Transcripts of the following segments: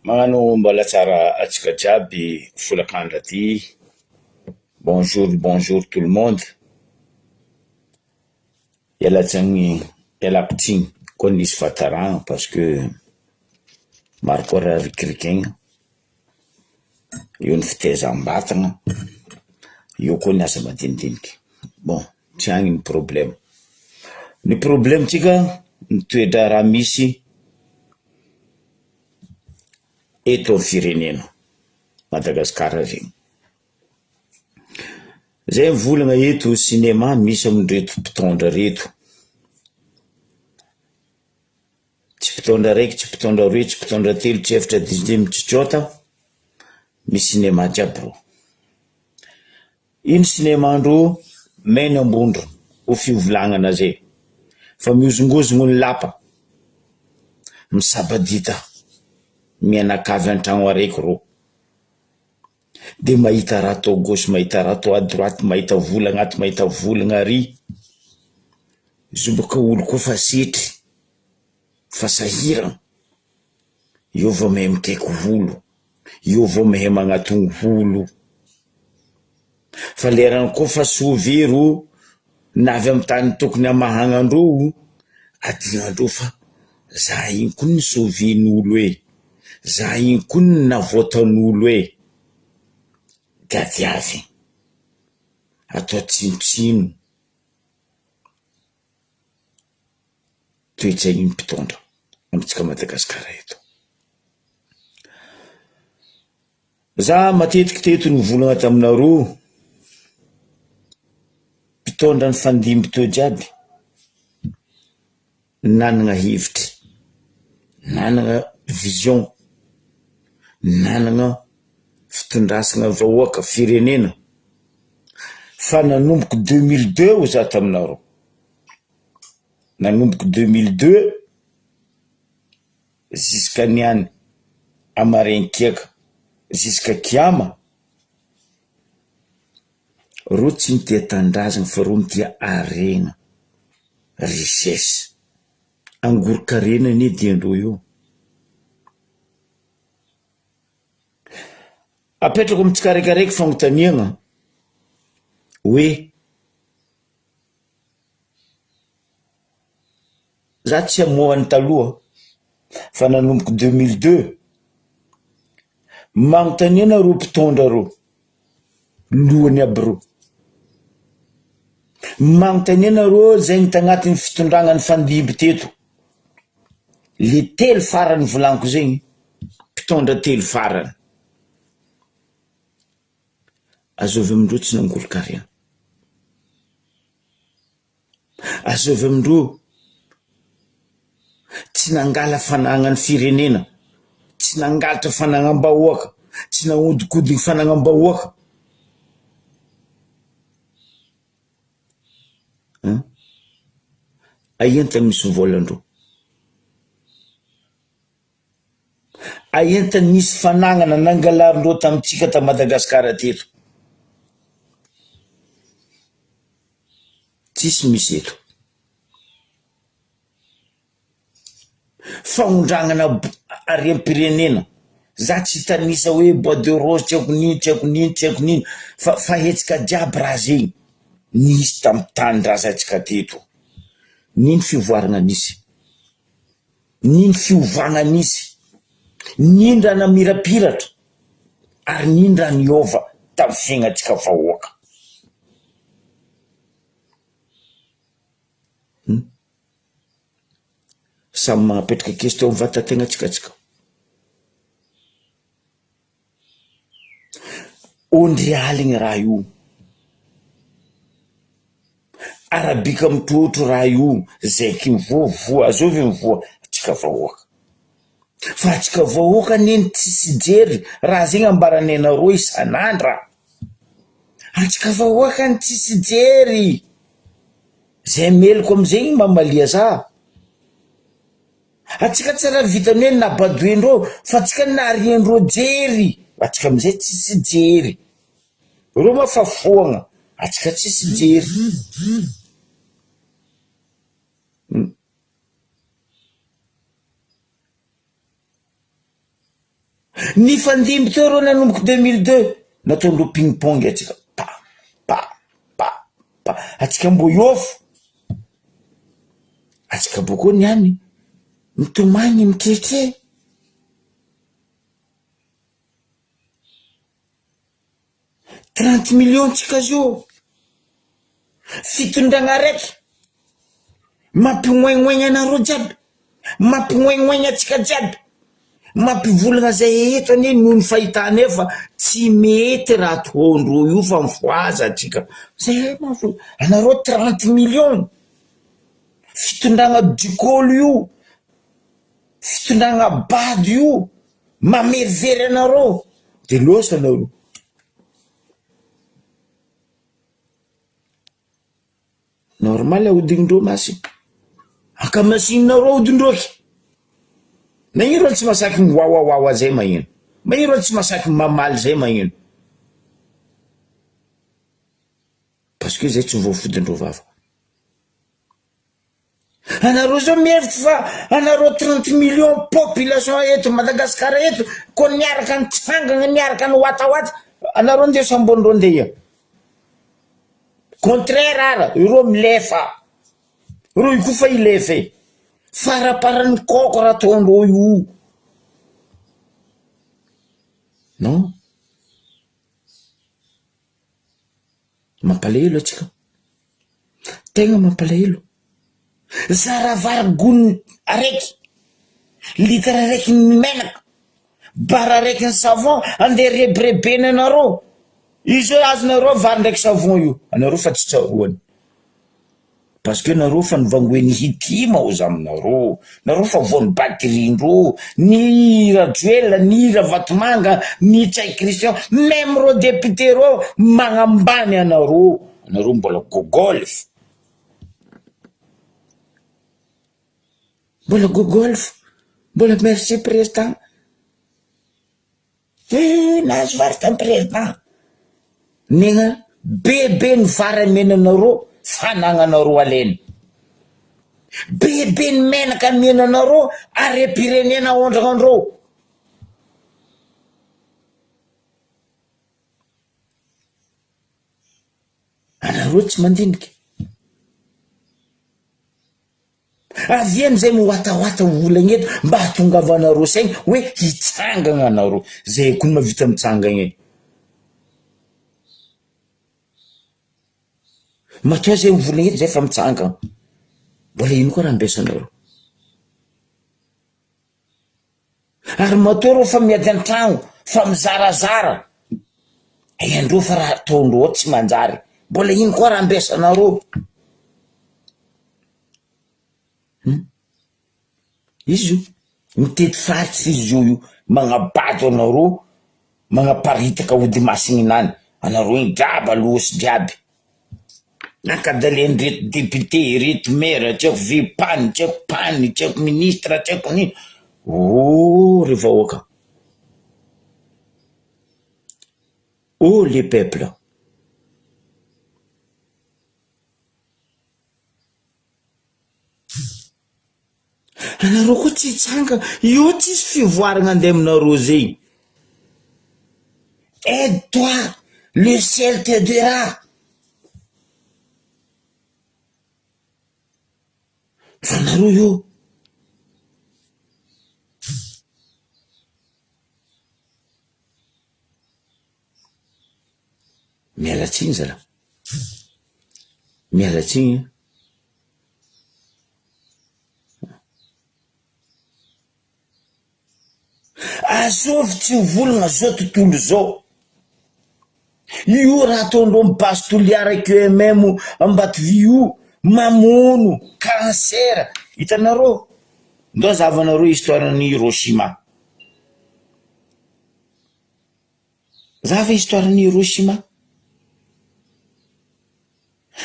Magnano mbola tsara atsika jiaby folakandro aty, bonjour bonjour tout le monde, ialatsagny ialako tsiny koa nisy fahataragna parce que maro koa raha rikirikegna, eo ny fitaizam-batagna, eo koa ny asa madinidiniky, bon tsy agny ny problema, ny problemantsika ny toe-draharaha misy eto amy firenena Madagasikara zegny, zay mivolagna eto sinema misy amindreto mpitondra reto, tsy mpitondra raiky, tsy mpitondra roe, tsy mpitondra telo, tsy efatra, dimy, dimy, tsy tsôta, misy sinema jiaby rô. Ino sinema-ndrô mena ambondro ho fivolagnana zay fa mihozongozogno ny lapa, misabadita mianakavy an-tragno araiky rô, de mahita raha atao gauche, mahita raha atao à droite, mahita volagna ato, mahita volagna ary, izy io bôka olo koa fa setry, fa sahirana, eo vao mahay mikaiky olo, eo vao mahay magnatogno olo. Fa lerany koa fa sauver ro na avy amy tany tokony hamahagnandreo adinandreo fa za iny koa ny sauver-n'olo e, za iny koa ny navoatan'olo e, de aviavy atao tsinontsino toetsain'ny mpitondra amintsika Madagasikara eto. Za matetiky teto nivolagna taminareo mpitondra nifandimby teo jiaby, nanagna hevitry, nanagna vision, nanagna fitondrasana vahoaka, firenena, fa nanomboky deux mille deux hoy za taminareo, nanomboky deux mille deux. Ziska niany amarenkiaka ziska kiama, reo tsy mitia tanindrazana fa reo mitia harena, richesse, angoron-karena anie diandreo io. Apetrako am tsikaraikaraiky fagnontaniagna hoe. Za tsy hamoha ny taloha fa nanomboka deux mille deux, magnontania nareo mpitondra reo, lohany aby reo, magnontania nareo zay ny tagnatin'ny fitondragna nifandimby teto, le telo farany volaniko zegny, mpitondra telo farany, azovy amindreo tsy nangoron-karena. Azovy amindreo tsy nangala fanagnan'ny firenena, tsy nangalatra fanagnam-bahoaka, tsy nahodikodigny fanagnam-bahoaka. An! Aia ny tany misy vôlan-dreo? Aia ny tany misy fanagnana nangalarindreo tamintsika ta Madagasikara teto? Tsisy misy eto. Fagnondragnana harem-pirenena, za tsy hitanisa hoe bois de rose tsy haiko n'ino tsy haiko n'ino tsy haiko n'ino fa fa hetsika jiaby raha zegny nisy tamy tanindrazantsika teto, n'ino fivoarana nisy, n'ino fiovana nisy, n'ino raha namirapiratra ary n'ino raha niova tamy fiaignantsika vahoaka. Hum. Samy magnapetraka question am vatategnantsika tsika. Ondry aligny raha io, arabika mitrotro raha io, zay ky mivoa voa, azovy mivoa, atsika vahoaka. Fa atsika vahoaka anie ny tsisy jery raha zegny ambaranay anareo isan'andra. Antsika vahoaka ny tsisy jery. Zay meloko amizegny mamalia za. Antsika tsy raha vitany hoe nabadoendreo fa antsika nariandreo jery. Antsika amizay tsisy jery. Reo ma fa foagna, antsika tsisy jery. Nifandimby teo reo nanomboka 2002, nataondreo ping pong atsika, pa pa pa pa, atsika mbô hiôfo, atsika bôkô niany mitomagny mitretre. 30 millions tsika zio, fitondragna araiky mampimoignoigna anareo jiaby, mampimoignoigna antsika jiaby, mampivolagna zay eto anie noho ny fahitanay fa tsy mety raha ataondreo io fa mifohaza antsika, zay mahavola anareo 30 millions, fitondragna dikôlo io, fitondragna bado io. Mamerivery anareo de losa anareo. Normal ahodinindreo masy. Ankamasininareo ahodindreo eky. Magnino reo tsy masaky miwawawawa zay magnino? Magnino reo tsy masaky mamaly zay magnino? Parce que zay tsy voafodindreo vava. Anareo zao mihevitra fa anareo 30 millions population eto Madagascar eto ko niaraka nitsangana niaraka niwatawata anareo ndeha sambondreo ndeha ia contraire ara ireo milefa ireo io koa fa hilefa e faraparany koko raha ataondreo io non Mampalahelo antsika, tegna mampalahelo, zara vary gony araiky, litre araiky ny menaka, bara araiky ny savon andeha rebirebena anareo, izy io azonareo vary ndraiky savon io, anareo fa tsy tsaroany. Parce que nareo fa novangoen'i Hitima oza aminareo, nareo fa voan'ny batterie-ndreo, ny Rajoelina, ny Ravatomanga, ny Ntsay Christian, même reo député reo magnambany anareo, anareo mbola gogol fo, mbola gogol fo, mbola merci président. Eh nahazo vary tamin'ny président. Nena bebe ny vary amenanareo fanagnanareo alaina. Bebe ny menaka amenanareo harem-pirenena aondragnandreo. Anareo tsy mandinika. Avy eny zay miwatawata olagna eto mba hahatongavanareo saigny hoe hitsangagna anareo, zay koa mahavita mitsangagna e! Matoa zay mivolagna eto zay efa mitsangagna, mbola ino koa raha ambesanareo? Ary matoa reo fa miady an-tragno, fa mizarazara, haindreo fa raha ataondreo ao tsy manjary, mbola ino koa raha ambesanareo? Hum! Izy io, mitety faritra izy io io, magnabado anareo, magnaparitaka ody masigninany, anareo igny jiaby alosy jiaby, ankadalendreto député, ireto maire, tsy haiko vpany, tsy haiko pany, tsy haiko ministre, tsy haiko nino, oh ry vahoaka, oh le peuple. Anareo koa tsy hitsanga, io tsisy fivoarana andeha aminareo zegny, aide toi, le ciel t'aidera. Fa nareo io. Miala tsiny zalah, miala tsiny an! Azovy tsy ho volagna zao tontolo zao, io raha ataondreo am base Toliara QMM Ambatovy io mamono cancer, hitanareo? Ndao zahavanareo histoire ny Hiroshima. Zahava histoire ny Hiroshima.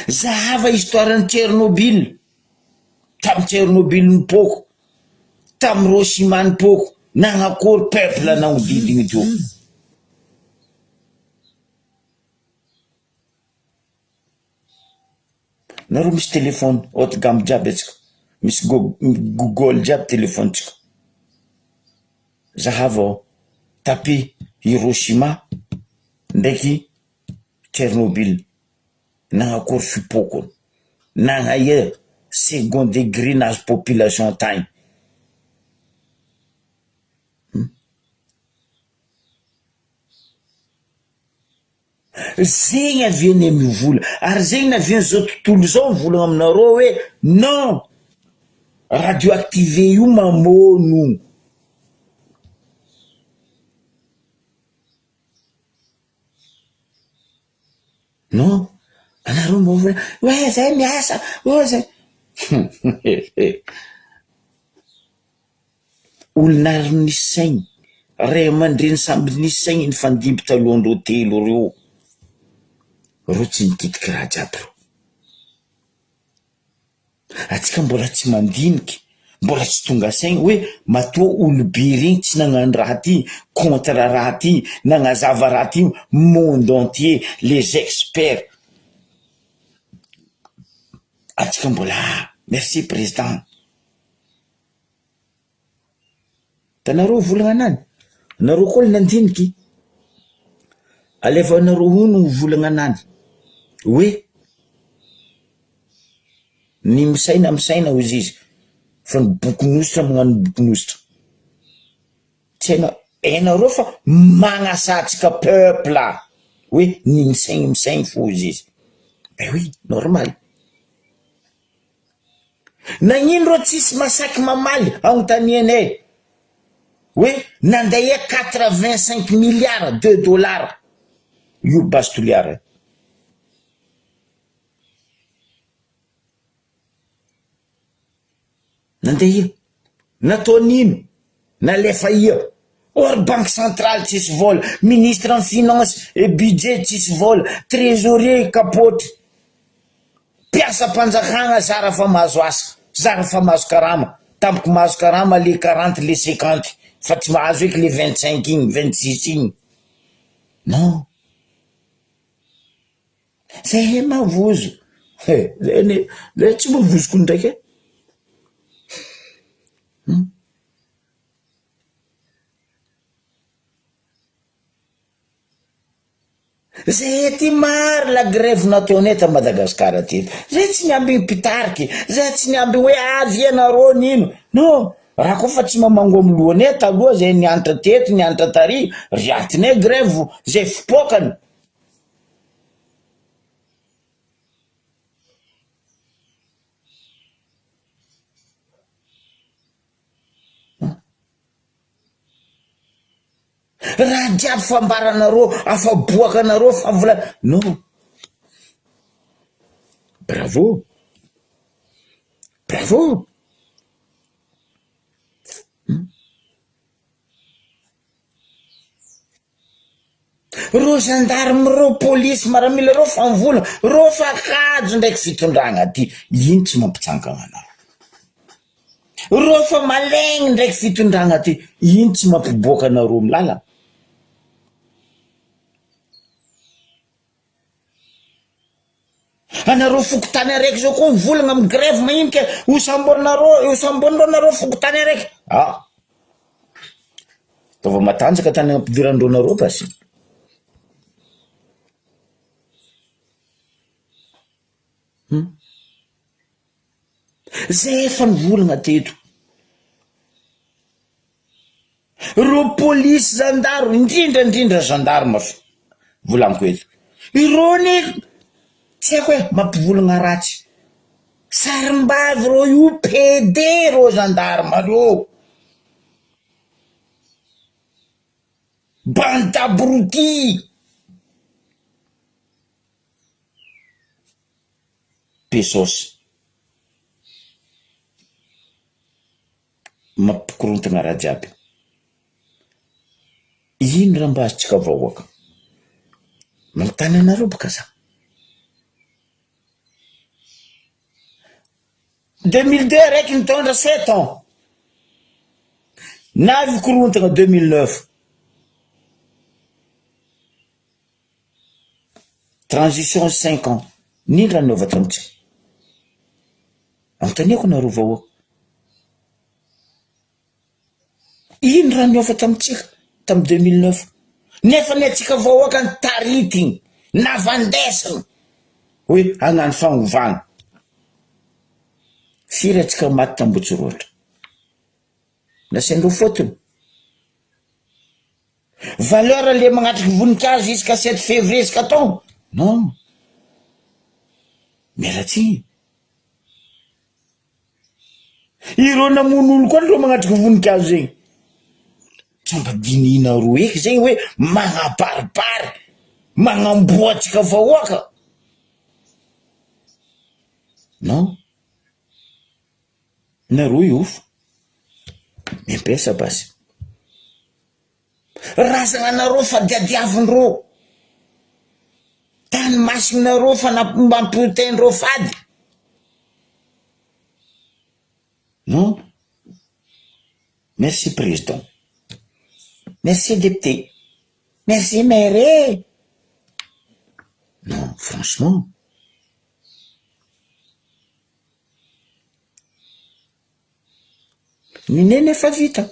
Zahava histoire ny Tchernobyl. Tamin'ny Tchernobyl nipoko, tamin'ny Hiroshima nipoko, nagnakory peuple nagnodidigny teo. Nareo misy téléphone haute gamme jiaby antsika, misy google jiaby téléphone-tsika. Zahava ao. tapé Hiroshima ndraiky Tchernobyl nagnakory fipokony nagnaia second degré nahazo population tagny. Zegny aviany amy vola ary zegny navian'izao tontolo izao mivolagna aminareo hoe non radioactive io mamono. Non anareo mbo hoe zay miasa oh zay Olona ary nisy saigny, ray aman-dreny samby nisy saigny nifandimby talohandreo telo reo, reo tsy nikitiky raha jiaby reo. Antsika mbola tsy mandiniky, mbola tsy tonga saigny hoe matoa olobe regny tsy nagnano raha ty, contre raha ty, nagnazava raha ty monde entier, les experts, antsika mbola merci président. Hitanareo volagna anany? Nareo koa le nandiniky, alefanareo hono volagna anany hoe ny misaina misaina hozy izy fa ny bokonositra magnano bokonositra, tsy hainao, hainareo fa magnasatrika peuple hoe ny misaigny misaigny fô hozy izy, ben oui normal. Nagnino rô tsisy masaky mamaly agnontanianay hoe nandeha 85 milliards de dollars io base Toliara io. Nandeha ia? Nataon'ino? Nalefa ia? Or banque centrale tsisy vola, ministre ny finance et budget tsisy vola, trésorier kapoty, mpiasam-panjakana zara fa mahazo asa, zara fa mahazo karama, tampoky mahazo karama le quarante le cinquante fa tsy mahazo eky le 25 igny, 26 igny. Non. Zay mavozo, he zay anie, zay tsy mavozo ko ndraiky e. Hum. Zay aty maro la grève nataonay ta Madagascar aty, zay tsy niambigny mpitariky, zay tsy niambigny hoe avy ianareo nino, non, raha koa fa tsy mamango amy lohanay taloha zay nianatra teto nianatra tary, riatinay grève zay fipokany. Raha jiaby fambaranareo afaboakanareo fa vola non bravo bravo. Reo gendarme reo polisy maramila reo fa mivola reo fa kajo ndraiky fitondragna ty ino tsy mampitsangana anareo reo fa malegny ndraiky fitondragna ty ino tsy mampiboaka anareo amy lalana. Anareo fokontany araiky zao koa mivolagna amy grève magnino ke ho samborinareo ho samborinareo nareo fokontany araiky ah ataova matanjaka tany ampidirandreo nareo basy. Hum zay efa nivolagna teto. Ireo polisy zandary indrindra indrindra gendarme volaniko eto ireo anie tsy haiko e mampivolagna ratsy sarimbavy reo io pede reo gendarme reo bande d'abruti. Pesos. Mampikorontana raha jiaby. Ino raha mba azontsika vahoaka? Manontany anareo bôka za. 2002 araiky nitondra sept ans, navy korontana 2009. Transition cinq ans, n'ino raha niova tamintsika? Anontaniako nareo vahoaka. Ino raha niova tamintsika? Tamin'ny 2009. Nefa ny antsika vahoaka notaritigny, navandesagna hoe hagnano fagnovagna. Firy antsika maty t'Ambohitsirohitra? Nasiandreo fôtony. Valeur le magnatriky voninkazo isaka sept février isaka taogno? Non. Miala tsiny. Ireo namono olo koa ndreo magnatriky voninkazo zegny. Tsy mba dinihinareo eky zegny hoe magnabaribary, magnamboa antsika vahoaka. Non. Nareo io fo. Miambesa basy. Razagna anareo fa diadiavindreo. Tany masinareo fa nampiotendreo fady. Non. Merci président. Merci député. Merci maire e. Non, franchement. Ny neny efa vita,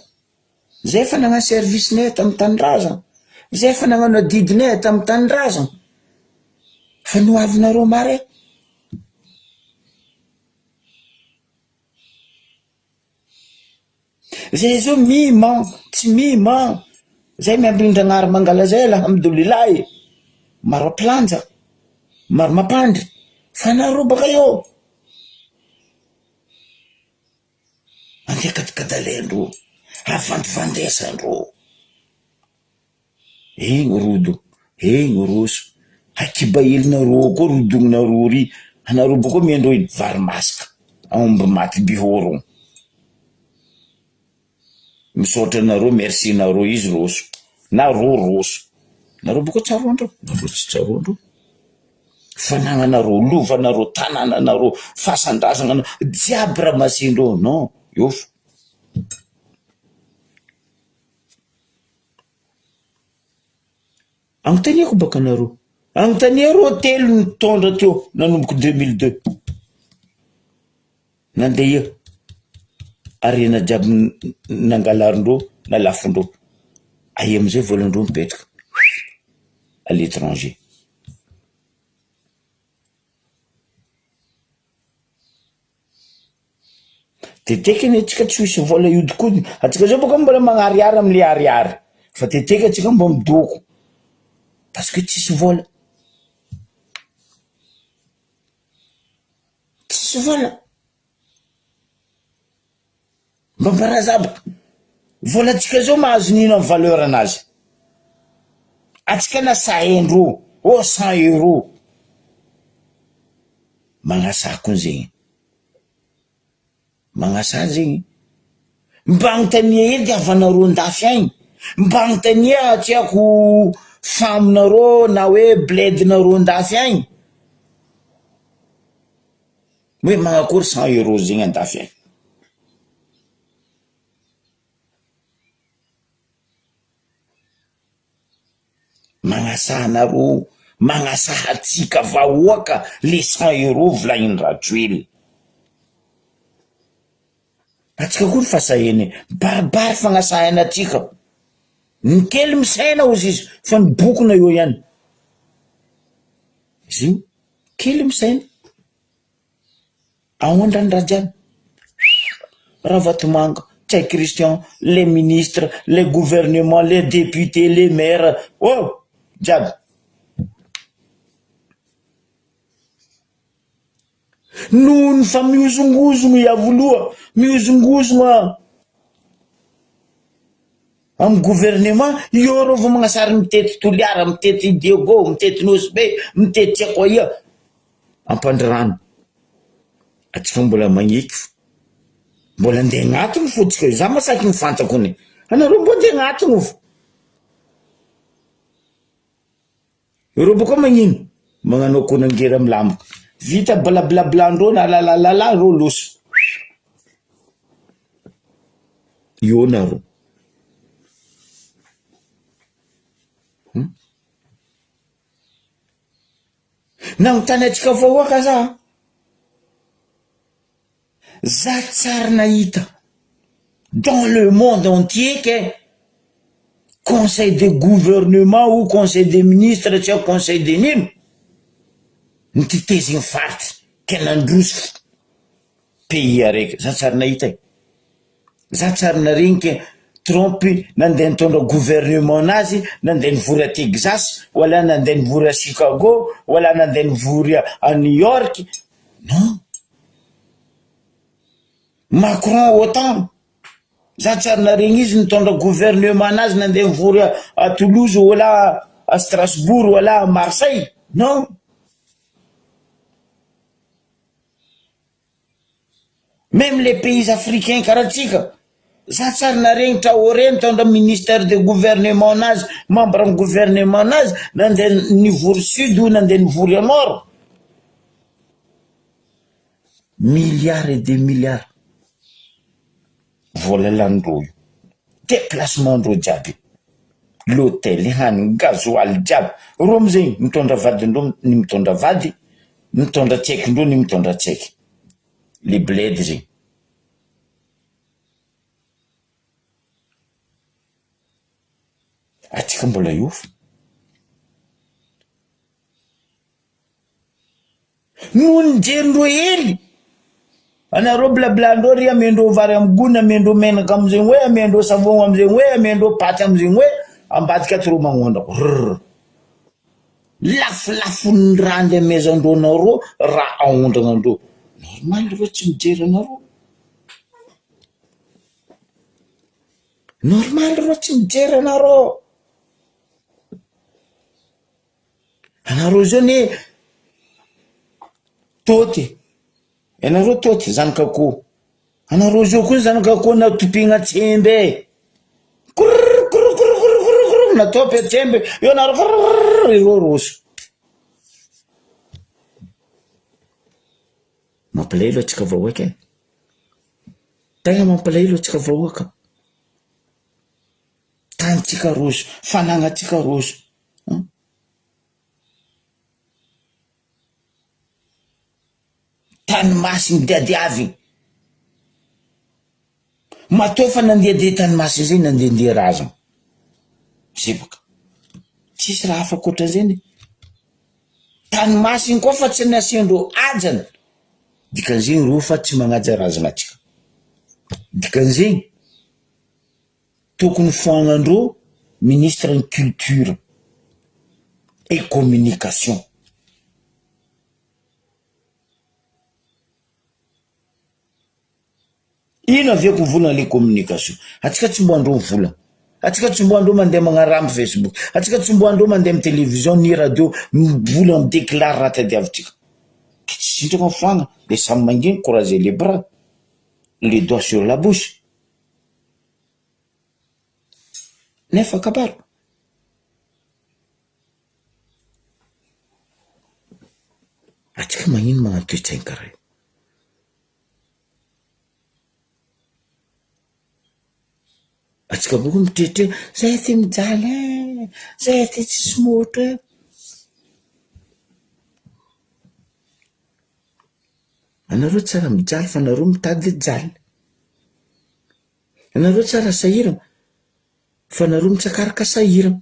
zay efa nagnano service nay tamin'ny tanindrazana, zay efa nagnano adidinay tamin'ny tanindrazana, fa ny ho avinareo mare. Zay zao mi-ment tsy mi-ment, zay miambin-dragnahary mangala zay alhamdoulilah e, maro ampilanja, maro mampandry, fa nareo baka eo. Andeha kadikadalain-dreo, avandivandesandreo, egny rodo, egny roso, akiba helinareo koa rodominareo ry, anareo bôka miandreo ino vary masaka, aomby maty bihorogno. Misaotra anareo merci nareo izy roso na rô roso nareo boka tsaroandreo nareo tsy tsaroandreo fanagnanareo lovanareo tanànanareo fasan-drazana jiaby ramasendreo non eo fo. Anontaniako baka anareo, anontania reo telo nitondra teo nanomboka 2002 nandeha ia? Harena jiaby nangalarindreo nalafondreo, aia amizay volandreo mipetraka? À l'étranger. Teteky anie tsika tsy misy vola hiodikodina, atsika zao bôka mbola magnariary amle ariary fa teteky atsika mbô midoko parce que tsisy vola, tsisy vola, mba mirazaba, volantsika zao mahazo n'ino amy valeur anazy, atsika na sahendreo oh cent euro magnasaha koa zegny. Magnasa zegny. Mba agnontania edy havanareo andafy agny, mba agnontania tsy haiko faminareo na hoe bled-nareo andafy agny, hoe magnakory cent euros zegny andafy agny. Magnasaha anareo, magnasaha antsika vahoaka le cent euros volagniny Rajoelina. Antsika koa ny fasahena e, mibaribary fagnasahana antsika, ny kely misaina hozy izy fa ny bokona eo ihany, izy io kely misaina. Aondrany raha jiaby, Ravatomanga, Ntsay Christian, les ministres, les gouvernements, les députés, les maires, oh! Jiaby. Noho ny fa mihozongozogno Iavoloha, mihozongozogno a amin'ny gouvernement, eo reo vao magnasary mitety Toliara, mitety Diego, mitety Nosy Be, mitety tsy haiko aia. Ampandrano, atsika mbola magneky fo, mbola andeha agnatiny fo tsika io, za masaky ny fantako anie, anareo mbo andeha agnatiny fo, ireo bôka magnino? Magnano akoho nangery amy lamba, vita blablabla-ndreo na lalalala reo loso, eo nareo. Nanontany antsika vahoaka za, za tsary nahita dans le monde entier ke. Conseil de gouvernement ou conseil des ministres tsy haiko conseil de nino, nititezigny faritry ke nandroso pays araiky, za tsary nahita e, za tsary naregny ke Trump nandeha nitondra gouvernement nazy nandeha nivory a Texas wala nandeha nivory a Chicago wala nandeha nivory a New York, non, Macron autant. Za tsy ary naregny izy nitondra gouvernement nazy nandeha nivory à Toulouse wala à Strasbourg wala à Marseille non. Même les pays africains karaha antsika za tsy ary naregny Traoré nitondra ministère de gouvernement nazy membre amy gouvernement nazy nandeha nivory sud ou nandeha nivory à nord. Milliards et des milliards vola lanindreo io, déplacement ndreo jiaby io, l'hôtel, hanigny, gasoil jiaby, reo amizay mitondra vadindreo ny mitondra vady, mitondra tsekindreo ny mitondra tseky, le bled zegny. Atsika mbola hiofo. Noho ny jerindreo hely, anareo blabla-ndreo ry amendreo vary amy gony, amendreo menaka amizegny hoe, amendreo savogno amizegny hoe, amendreo paty amizegny hoe, ambadika ato reo magnondrako rrr. Lafolafo ny raha andeha amezandreo anareo raha aondragnandreo. Normal reo tsy mijery anareo. Normal reo tsy mijery anareo. Anareo zao anie tôty, ianareo tôty zanak'akoho, anareo zao koa zanak'akoho natopina antsemby e, korr korr korr korr korr korr natopy antsemby, eo anareo korr ireo roso. Mampalahelo antsika vahoaka e, tegna mampalahelo antsika vahoaka, tanintsika roso, fanagnantsika roso. Tany masiny diadiaviny. Matoa fa nandehandeha tany masiny zay nandehandeha razana. Zay baka. Tsisy raha hafa ankoatran'izay anie. Tany masiny koa fa tsy nasiandreo hajany. Dikan'izegny reo fa tsy magnaja razana antsika. Dikan'izegny. Tokony foagnandreo ministre ny culture et communication. Ino avy ko volagna le communication? Atsika tsy mbo andreo mivolagna, atsika tsy mbo andreo mandeha magnano raha amy facebook, atsika tsy mbo andreo mandeha amy télévision ni radio mivolagna mi-declare raha tadiavintsika. Ke tsy sitraka foagna de samy manginy croiser les bras, les doigts sur la bouche. Nefa kabaro. Atsika magnino magnano toe-tsaigny karaha io? Atsika bôka mitretre, zahay aty mijaly e, zahay aty tsisy môtro e. Anareo tsara mijaly fa nareo mitady hijaly. Anareo tsara sahirana fa nareo mitsakaraka sahirana.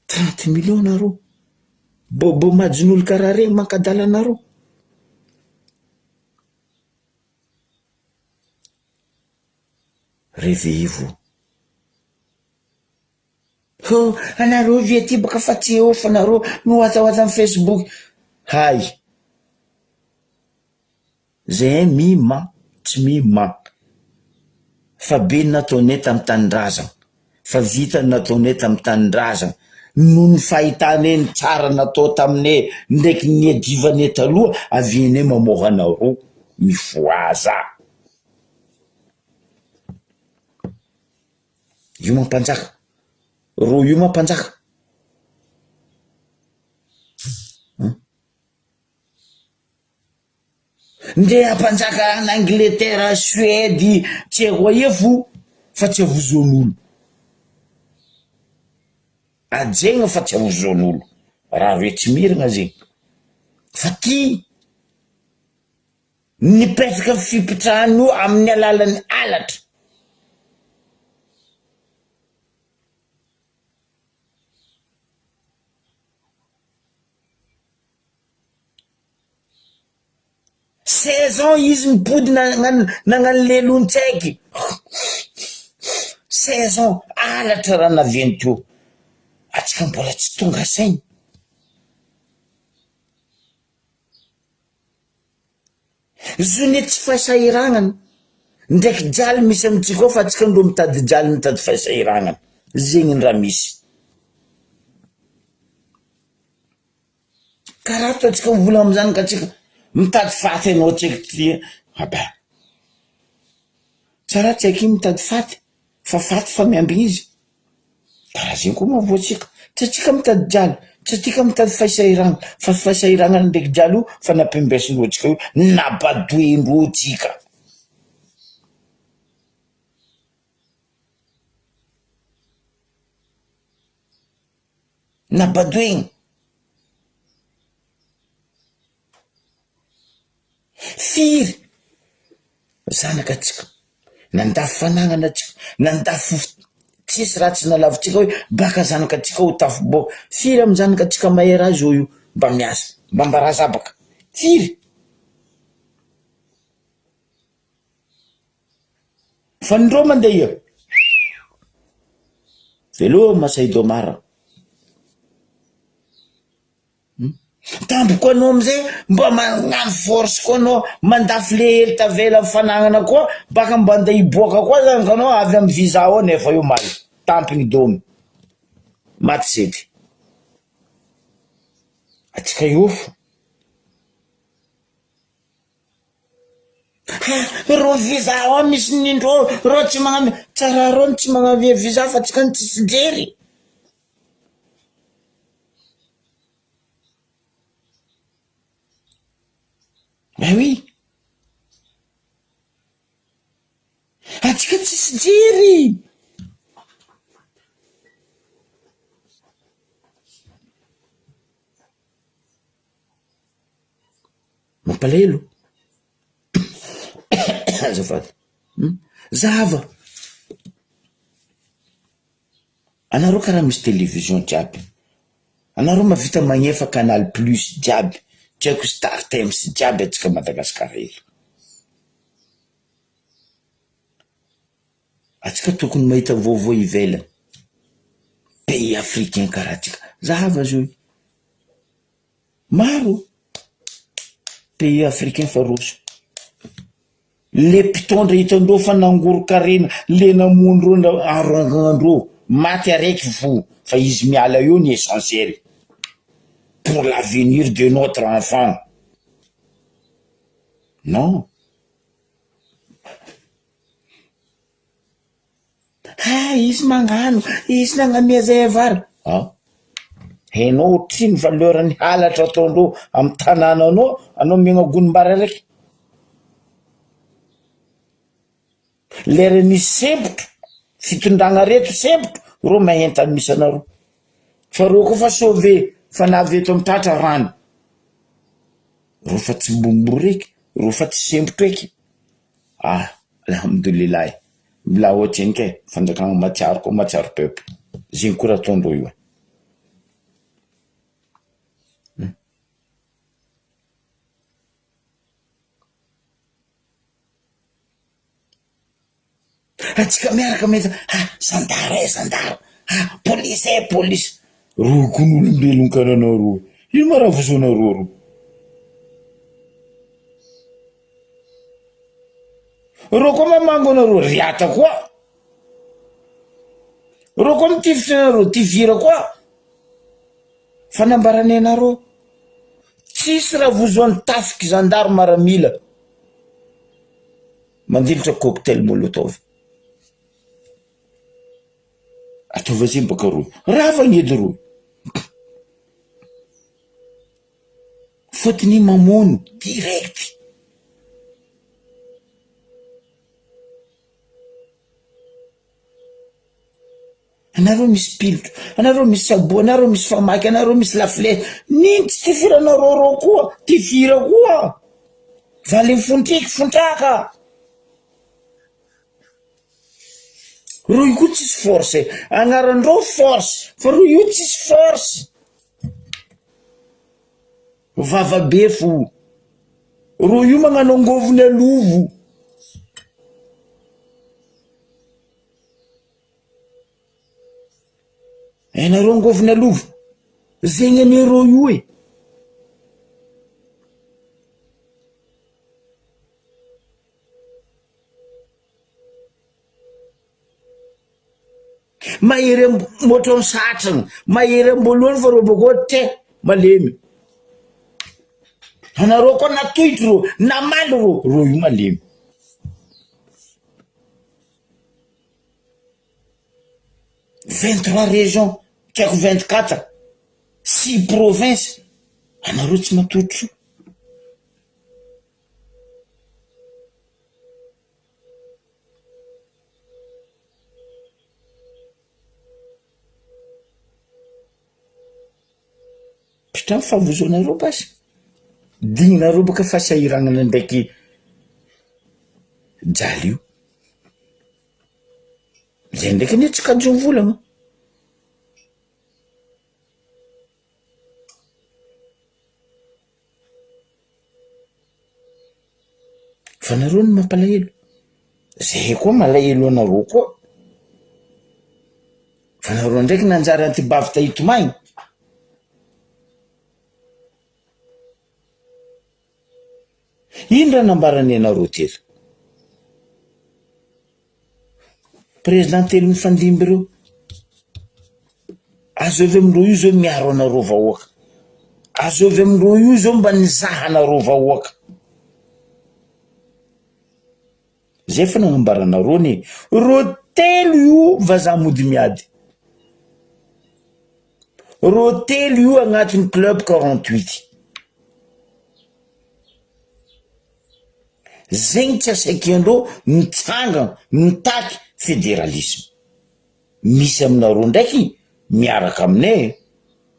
30 millions nareo. Bôbô majin'olo karaha regny mankadala anareo. Réveillez-vous. Hoo anareo ve aty baka fa tsy eo fa nareo miwatawata am facebook hay zahay mi ma tsy mi ma fa be ny nataonay tam tanindrazana fa vita ny nataonay tam tanindrazana noho ny fahitanay ny tsara natao taminay ndraiky niadivanay taloha avianay mamoha anareo mifohaza. Io mampanjaka, rô io mampanjaka an! Ndeha hampanjaka any Angletera, Suède, tsy haiko aia fo fa tsy avozoan'olo, hajaigna fa tsy avozoan'olo, raha reo tsy mirana zegny fa ty Nipetraka ny fipetrahany io amin'ny alalan'ny halatra. 16 ans izy mipody nagnano nagnano lelon-tsaiky, 16 ans, halatra raha naviany teo, atsika mbola tsy tonga saina. Zo ny tsy fahasahiranana, ndraiky jaly misy amintsika ao fa atsika ndro mitady jaly mitady fahasahiranana, zegny ny raha misy. Karaha ataontsika mivola amizany ka tsika mitady faty anao tsaiky ty aba. Tsara tsaiky mitady faty fa faty fa miambigny izy. Karaha zegny koa mahavoa antsika, tsy antsika mitady jaly, tsy antsika mitady fahasahiranana fa fahasahiranana ndraiky jaly io fa nampiambesindreo antsika io, nabadoindreo antsika. Nabadoigny. Firy zanaka antsika nandafo fanagnana antsika, nandafo tsisy raha tsy nalavintsika hoe baka zanaka antsika ho tafiboaka, firy amy zanaka antsika mahay raha zao io mba miasa, mba mba razabaka, firy? Fa ny reo mandeha ia? Veloma Saïd Omar. Tampoka anao amizay mba magnano force koa anao mandafy le hely tavela amy fanagnana koa baka mba ande hiboaka koa zany anao avy amy visa ao nefa io maly tampony domy maty sety atsika hiofo. Ha rô visa ao misy nindrô rô tsy magname tsara rô ny tsy magname visa fa tsika ny tsisy jery. Ben oui. Atsika tsisy jery. Mampalahelo. Azafady. Zava. Anareo karaha misy télévision jiaby. Anareo mahavita magnefa canal plus jiaby, tsy haiko star times jiaby antsika Madagasikara eto. Antsika tokony mahita vaovao ivelany. Pays africain karaha antsika. Zava zao io. Maro pays africain fa roso. Le mpitondra hitandreo fa nangoron-karena, le namono reo arongondreo, maty araiky fo fa izy miala eo ny essentiel pour l'avenir de notre enfant. Non. Ha izy magnano, izy nagnamia zay vary. Ah, hainao otrino valeur ny halatra ataondreo amy tanànanao, anao miaigna gonim-bary araiky. Lera nisy sempotro, fitondragna reto sempotro, reo mahentany misy anareo. Fa reo koa fa sauvé, fa navy eto amy tratra rano. Reo fa tsy mbombo eky, reo fa tsy sempotro eky. Ah alhamdoulilah mbola ohatr'igny kay fanjakana mahatsiaro koa mahatsiaro peuple, zegny koa raha ataondreo io e. Antsika miaraka mahita ah zandary e zandary, ah polisy e polisy, reo koa ny olombelogno karaha anareo, ino ma raha vozoanareo reo? Reo koa mamango anareo riata koa, reo koa mitifitra anareo tifira koa, fa nambaranay anareo tsisy raha vozoan'ny tafiky zandary maramila mandilitra cocktail molotov, ataova zay baka reo, rava ny edy reo. Fotony mamono direct. Anareo misy pilotro, anareo misy sabo, anareo misy famaky, anareo misy lafilé, nino tsy tifiranareo reo koa, tifira koa, valin'ny fontriky, fontraka. Reo io koa tsisy force, anarandreo force, fa reo io tsisy force. Vava be fo. Rô io magnano angôvony alovo. Hainareo angôvony alovo? Zegny anie rô io e. Mahery amb- mihoatra ny satrana, mahery am-boalohany fa reo bakeo te malemy. Anareo koa natohitry reo, namaly reo, reo io malemy. 23 régions, tsy haiko 24, six provinces, anareo tsy matohitry reo. Pitrano fahavozonareo basy, digninareo baka fahasahiranana ndraiky jaly io, zay ndraiky anie tsy kajo volagna. Fa nareo no mampalahelo, zahay koa malahelo anareo koa, fa nareo ndraiky nanjary antibavy ta hitomagny. Ino raha nambarany anareo teto? Président telo mifandimby reo, azovy amindreo io zao miaro anareo vahoaka, azovy amindreo io zao mba nizaha anareo vahoaka. Zay fa nagnambaranareo anie, reo telo io vazaha mody miady, reo telo io agnatin'ny club 48. Zegny tsy asakiandreo mitsangana mitaky federalisme. Misy aminareo ndraiky miaraka aminay e,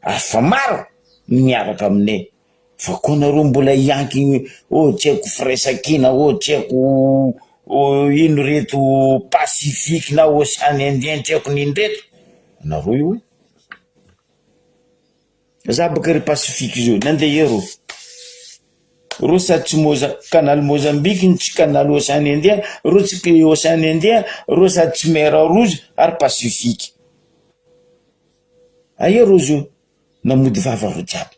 ary fa maro ny miaraka aminay, fa koa nareo mbola hiankigny oh tsy haiko firaisankina, oh tsy haiko ino reto pacifique na ocean indien tsy haiko n'ino reto, nareo io e. Za baka ry pacifique zao nandeha eo rô, rô sady tsy moza canal Mozambique no tsy canal ocean indien, rô tsy ocean indien, rô sady tsy mer rouge ary pacifique, aia rô zio namody vava rô jiaby,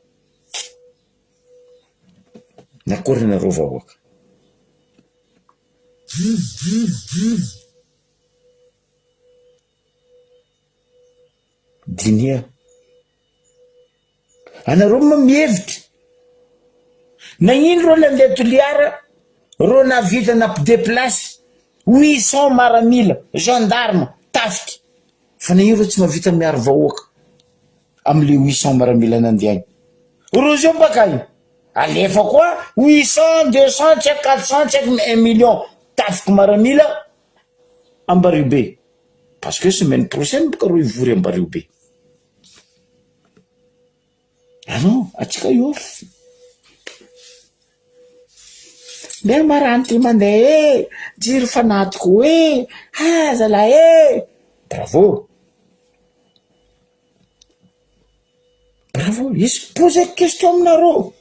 nakory nareo vahoaka. Diniha. Anareo moa mihevitra. Nagnino reo nandeha Toliara reo nahavita nampideplace 800 maramila, gendarme, tafika. Fa nagnino reo tsy mahavita miaro vahoaka amle 800 maramila nandeha agny. Reo zao baka agny alefa koa 800, 200 tsy haiko 400 tsy haiko un million tafiky maramila Ambaribe. Parce que semaine prochaine boka reo hivory Ambariobe. Ah non, atsika io. Ndeha maranty mandeha e, jiro fanatiko e, ha zalahy e. Bravo. Bravo, izy poser question aminareo.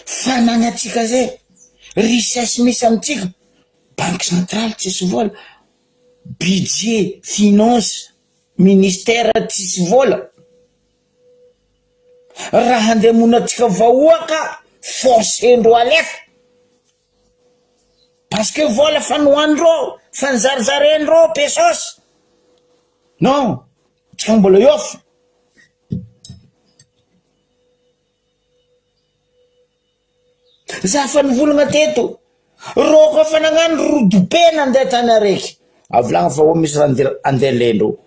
Fanagnantsika zay, richesse misy amintsika, banque centrale tsisy vôla, budget, finance, ministère tsisy vôla, raha andeha hamono antsika vahoaka forcendreo alefa, parce que vôla fa nohanindreo, fa nizarizarendreo pesos, non, tsika mbola hiôfa. Za fa nivolagna teto, rô koa fa nagnano rodobe nandeha tany araiky, avolagna fa ô misy raha andeha andeha alaindreo,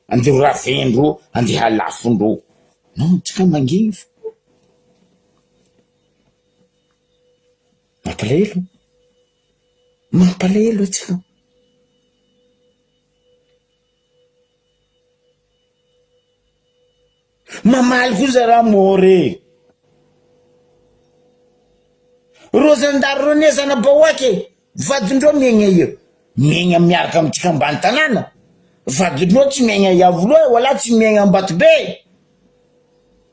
andeha ho ravendreo, andeha halafondreo, non tsika mangigny fô. Mampalahelo, mampalahelo atsika. Mamaly koa zara mort e! Reo zandary reo anie zana-bahoaka e! Vadindreo miaigna eo, miaigna miaraka amintsika ambany tanàna, vadindreo tsy miaigna Iavoloha e, wala tsy miaigna Ambatobe e!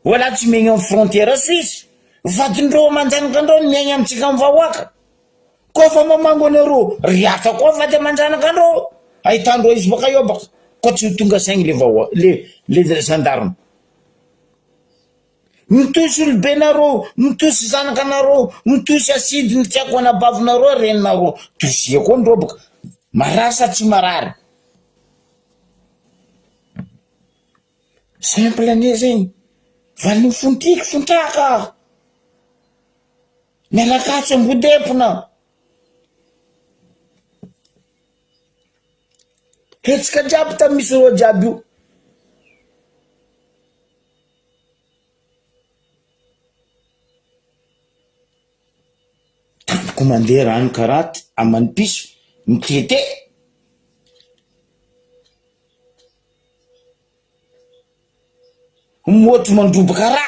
Wala tsy miaigna am frontière suisse, vadindreo aman-janakandreo no miaigna amintsika am vahoaka. Koa fa mamango anareo riaka koa vady aman-janakandreo, ahitandreo izy baka eo baka, koa tsy ho tonga saigny le vahoaka le le gendarme. Mitosy olobenareo, mitosy zanakanareo, mitosy acide ny tsy haiko anabavinareo reninareo, tosia koa ndreo baka, marary sa tsy marary? Simple anie zegny, valiny fontiky fontraka, mialakatso ambodepona, hetsika jiaby tamy misy rô jiaby io. Tampoka mandeha rano karaha aman'ny piso mitete. Môtro mandroboka rà,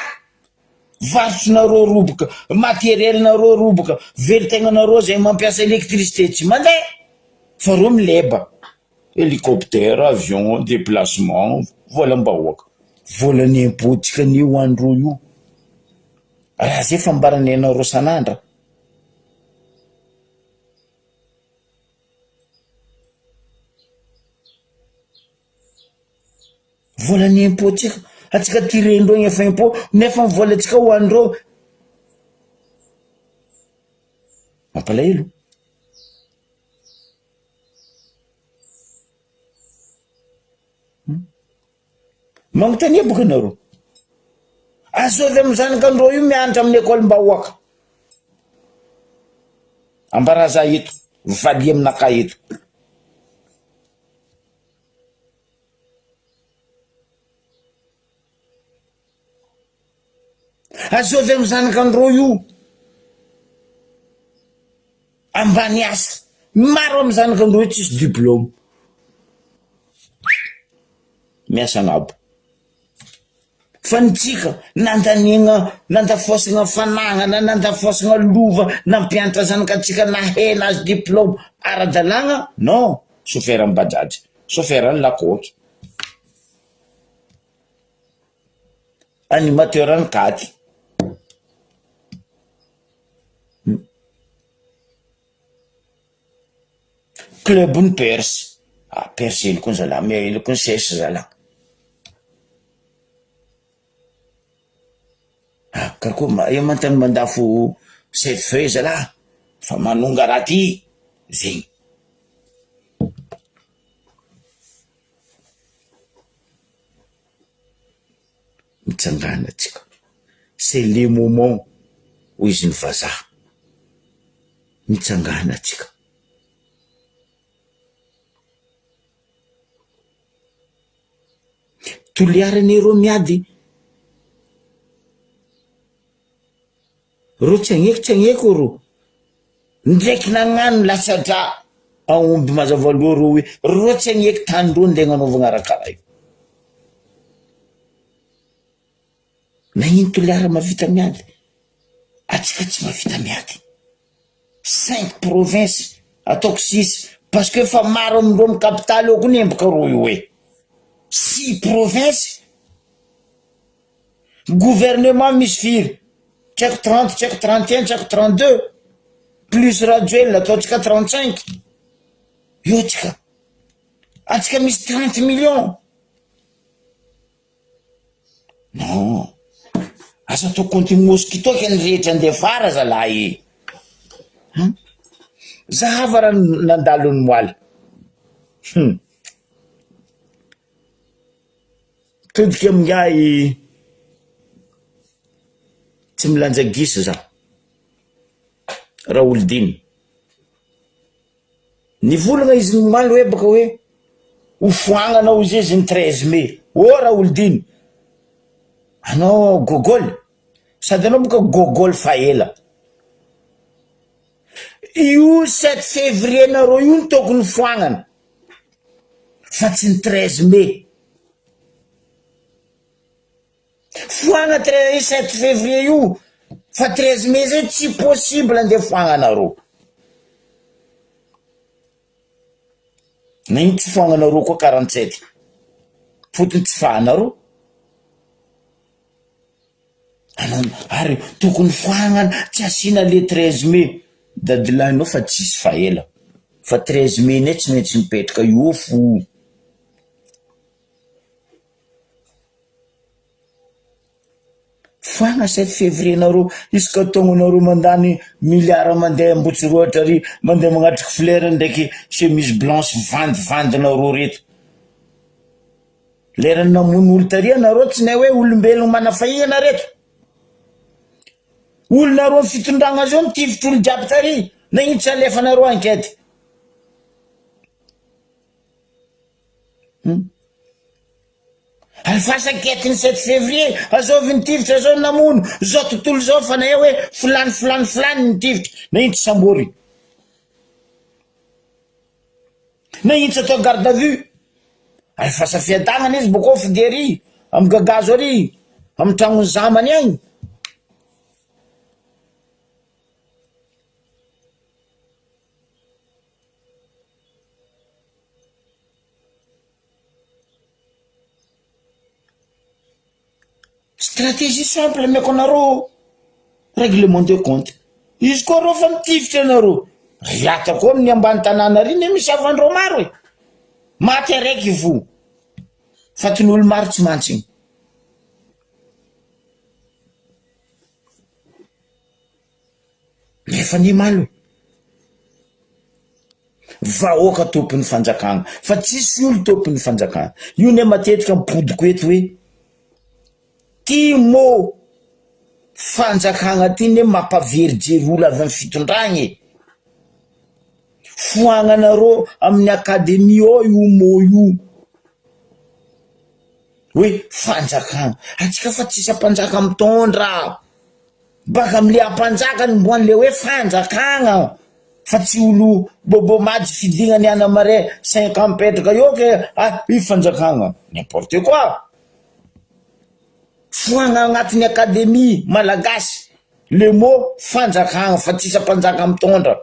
varotrinareo roboka, materiel-nareo roboka, velon-tegnanareo zay mampiasa électricité tsy mandeha fa reo mileba. Hélicoptère, avion, déplacement, volam-bahoaka. Volan'ny impôt-tsika anie ho an'ireo io. Raha zay fambaranay anareo sanandra. Volan'ny impôt-tsika, antsika tirer-ndreo ny efa impôt nefa ny volantsika ho an'ireo. Mampalahelo. Magnontania boka nareo. Azovy amin'ny zanakandreo io mianatra amin'ny école-mbahoaka. Ambaraza eto, valia aminakahy eto. Azovy amin'ny zanakandreo io. Ambany asa. Maro amin'ny zanakandreo io tsisy diplôme. Miasa agnabo. Fa ny tsika nandaniagna, nandafoasagna fanagnana, nandafoasagna lova, nampianatra zanakatsika nahay nahazo diplôme ara-dalàgna, non, chauffeur ny bajaj, chauffeur ny lakôky. Animateur ny katy. Club ny perse, ah perse hely koa zalah, hely koa ny sesy zalah. Ah karakory ma, eo mantany mandafo sept feuilles zalah fa manonga raha ty, zegny. Mitsangana tsika, c'est le moment hoy izy ny vazaha, mitsangana tsika. Toliara anie reo miady, reo tsy agneko tsy agneko reo, ndraiky nagnano latsa-drà aomby mazava loha reo hoe reo tsy agneky tany reo ndeha agnanaovagna raha karaha io. Nagnino Toliara mahavita miady, atsika tsy mahavita miady. Cinq provinces ataoko six parce que efa maro amindreo amy capitale eo koa ny emboka reo io e, six provinces, gouvernement misy firy? Tsy haiko 30 tsy haiko 31 tsy haiko 32 plus Rajoelina ataontsika 35 eo tsika, atsika misy 30 millions. Non, asa atao compte mosquito kay ny rehetra andeha fara zalahy e! Hum, zahava raha nandalo ny moaly, hum, mitodika amingahy tsy milanja gisa za, Raholidina. Nivolagna izy omaly hoe baka hoe ho foagnana hozy izy ny 13 mai. Oh Raholidina, anao gogol, sady anao boka gogol fa ela. Io 7 février nareo io no tokony foagnana fa tsy ny 13 mai. Foagna tre 7 février io fa 13 mai zay tsy possible andeha foagnanareo. Na ino tsy foagnanareo koa 47 fotony tsy fahanareo. Anao ary tokony foagnana tsy asiana le 13 mai dadilahinao fa tsisy fa ela fa 13 mai ne tsy maintsy mipetraka io fo. Foagna sept février nareo isaka taogno nareo mandany milliard mandeha Ambotsirohatra ary mandeha magnatriky fleur ndraiky chemise blanche vandivandinareo reto. Lerany namono olo tary anareo tsy nahay hoe olombelogno mana fahihana reto. Olonareo fitondragna zao nitifitry olo jiaby tary nagnino tsy alefanareo enquête. Hum. Alefaso enquête ny sept février, azovy nitifitra azao namono, zao tontolo zao fa nahay hoe filany filany filany nitifitra, nagnino tsy sambory. Na ino tsy atao garde à vue? Alefasa fiadanana izy bokeo fody ary am gagazo ary am tragnony zamany agny. Stratégie simple ameko anareo, règlement de compte. Izy koa reo fa mitifitra anareo, riata koa amin'ny ambany tanàna ary ne misy havandreo maro e. Maty araiky fo. Fatin'olo maro tsy mantsigny. Nefa anie malo e. Vahoaka tompon'ny fanjakana fa tsisy olo tompon'ny fanjakana. Io ne matetika ampodiko eto hoe ty mot fanjakana ty ne mampaverijery olo avy amy fitondragna e. Foagnanareo amin'ny académie ao io mot io hoe fanjakana. Antsika fa tsisy ampanjaka mitondra. Baka amle ampanjaka nomboany le hoe fanjakagna fa tsy olo bobo majy fidigna ny ana marais cinq ans mipetraka eo ke ah io fanjakagna n'importe quoi foagna agnatin'ny academie malagasy le mot fanjakagna fa tsisy ampanjaka mitondra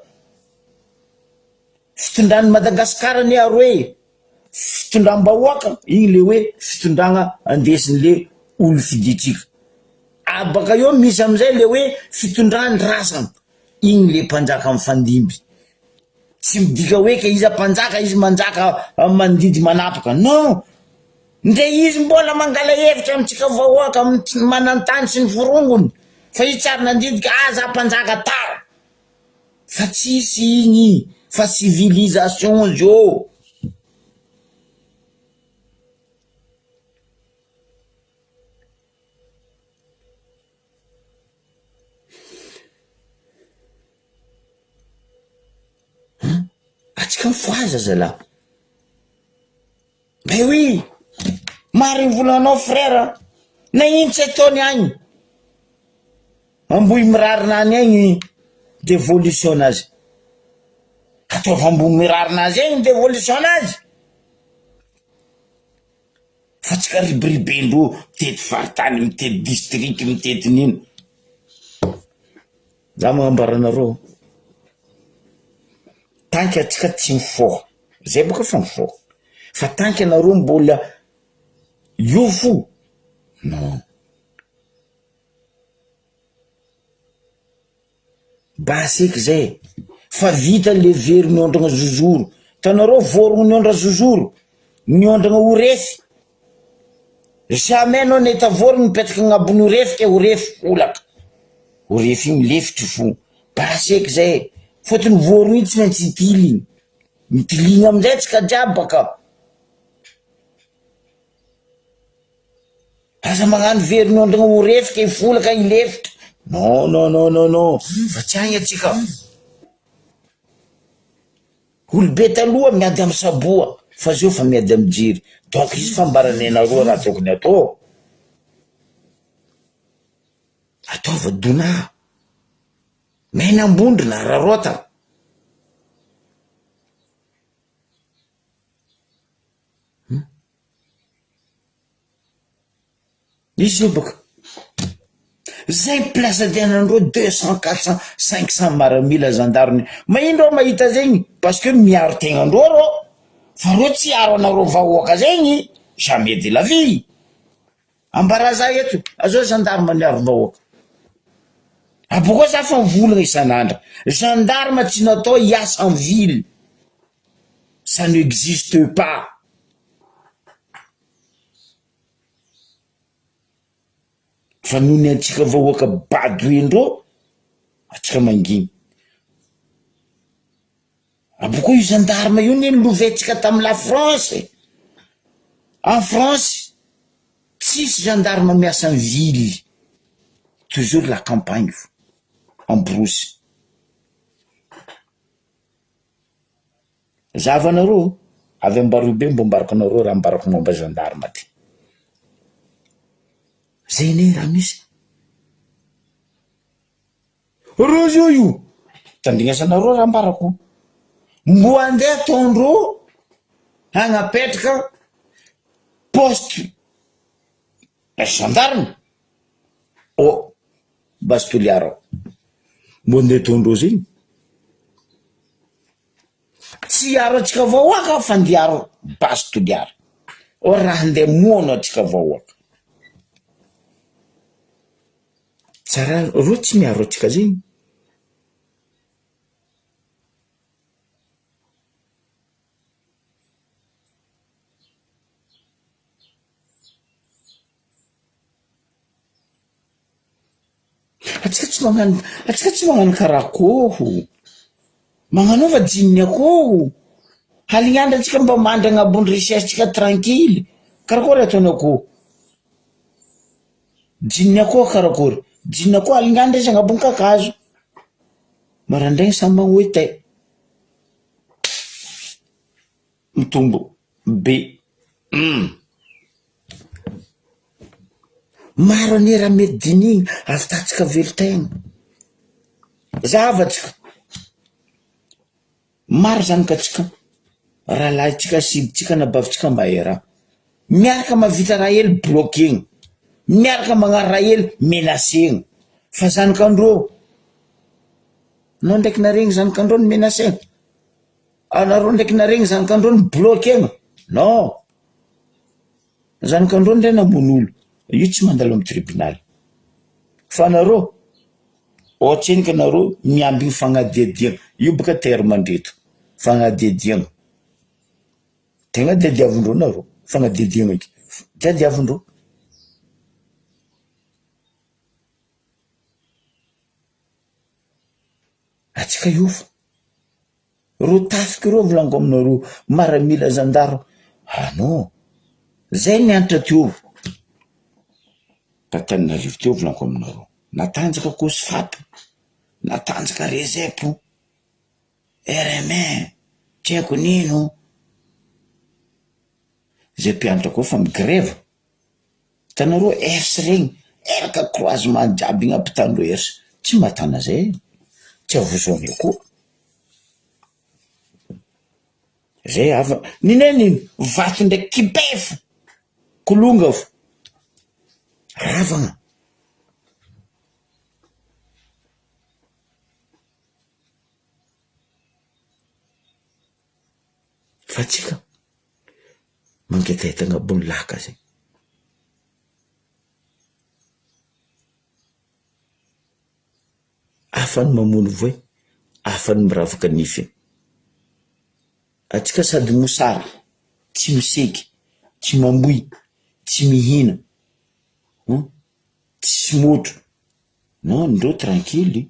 fitondran'i Madagascar anie aroe Fitondram-bahoaka, igny le hoe fitondragna andesin'le olo fidintsika. Abaka eo misy amizay le hoe fitondran-drazana, igny le mpanjaka mifandimby. Tsy midika hoe ke iza mpanjaka izy manjaka mandidy manapaka, non! Ndre izy mbola mangala hevitra amintsika vahoaka manan-tany sy ny forongony fa izy tsy ary nandidy ka aza mpanjaka tara. Fa tsisy igny fa civilisation zao. Hein? Atsika mifohaza zalahy. Mais oui! Marigny volanao frère, na ino tsy ataony agny. Ambohimirarina any agny devolution nazy. Ataovy Ambohimirarina azy agny devolution nazy. Fa tsy ka ribiribendreo mitety faritany, mitety district, mitety nino. Za magnambara anareo, tant que atsika tsy mifoha, zay boka fa mifoha, fa tant que anareo mbola io fo, non. Basy eky zay e! Fa vita le very niondragna zozoro, hitanareo vorogno niondragna zozoro, niondragna ho refy, jamais anao nahita vorogno mipetraka agnabon'ny ho refy ke ho refy folaka, ho refy igny milefitry fo, basy eky zay e! Fôtony vorogno io tsy maintsy hitiligny, mitiligny amizay tsika jiaby baka. Aza magnano very miondrogna ho refika hifolaka hilefitra non non non non non fa tsy agny atsika olobe taloha miady amy saboa fa zao fa miady amy jery donc izy fambaranay anareo raha tokony atao ataova dona mena ambondrona araraota. Izy io bôka zay place andehanandreo 200 400 500 maramila gendarme mahino reo mahita zegny parce que miaro tegnandreo reo fa reo tsy hiaro anareo vahoaka zegny jamais de la vie ambaraza eto azao gendarme miaro vahoaka. Aboaka za fa mivolagna isan'andra, gendarme tsy natao hiasa en ville, ça n'existe pas. Fa noho ny antsika vahoaka bado endreo, atsika manginy. Aboaka io gendarme io ne nolovaintsika tamy la France e, en France tsisy gendarme miasa en ville, toujours la campagne fo, en brousse. Zahavanareo, avy Ambariobe mbo ambarako anareo raha ambarako momba gendarme ty. Zay anie raha misy. Reo zao io, tandrignasanareo raha ambarako, mbo andeha ataondreo hagnapetraka poste gendarme au Base Toliara ao, mbo andeha ataondreo zegny, tsy hiaro antsika vahoaka fa andeha hiaro Base Toliara, or raha andeha hamono antsika vahoaka. Tsara reo tsy miaro antsika zegny. Antsika tsy magnano, antsika tsy magnano karaha akôho, magnanaova jininy akôho, halignandro antsika mba mandry agnabon'ny richesse-tsika tranquille, karakôry ataony akôho? Jininy akoho karakory? Jininy akoho alingany izy agnabon'ny kakazo, maraindraigny samy magnoe tay, mitombo be hum! Maro anie raha mety dinihina ahavitatsika velon-tegna, zavatsika. Maro zany ka tsika rahalahintsika sibitsika anabavitsika mahay raha. Miaraka mahavita raha hely bloquer-gna, miaraka magnano raha hely menacer-gna, fa zanak'andreo, anao ndraiky naregny zanak'andreo ny menacer-gna? Anareo ndraiky naregny zanak'andreo ny bloquer-gna? Non! Zanak'andreo ndray namono olo, io tsy mandalo amy tribunal, fa anareo Ao an-tsendriky nareo miambigny fagnadihadiagna, io bôka terme ndreto, fagnadihadiagna, tegna tadiavindreo nareo, fagnadihadiagna eky, tadiavindreo. Atsika io fo, reo tafiky reo volaniko aminareo, maramila, zandary, ah non, zay nianatra teo, t'Antananarivo teo volaniko aminareo. Natanjaka Cosfap, natanjaka Rezep, RMN, tsy haiko n'ino. Zay mpianatra koa fa mi-grève, hitanareo ers regny, eraka croisement jiaby igny ampitandreo ers, tsy mahatana zay e, tsy avozoanay koa. Zay hafa, n'inona n'ino, vato ndraiky kibay fo, kolonga fo, ravagna. Fa tsika mangetaheta agnabon'ny laka zay. Hafa ny mamono voay, hafa ny miravaka nifiny. Antsika sady mosary, tsy miseky, tsy mamoy, tsy mihina, hum, tsisy motro, non ndreo tranquille,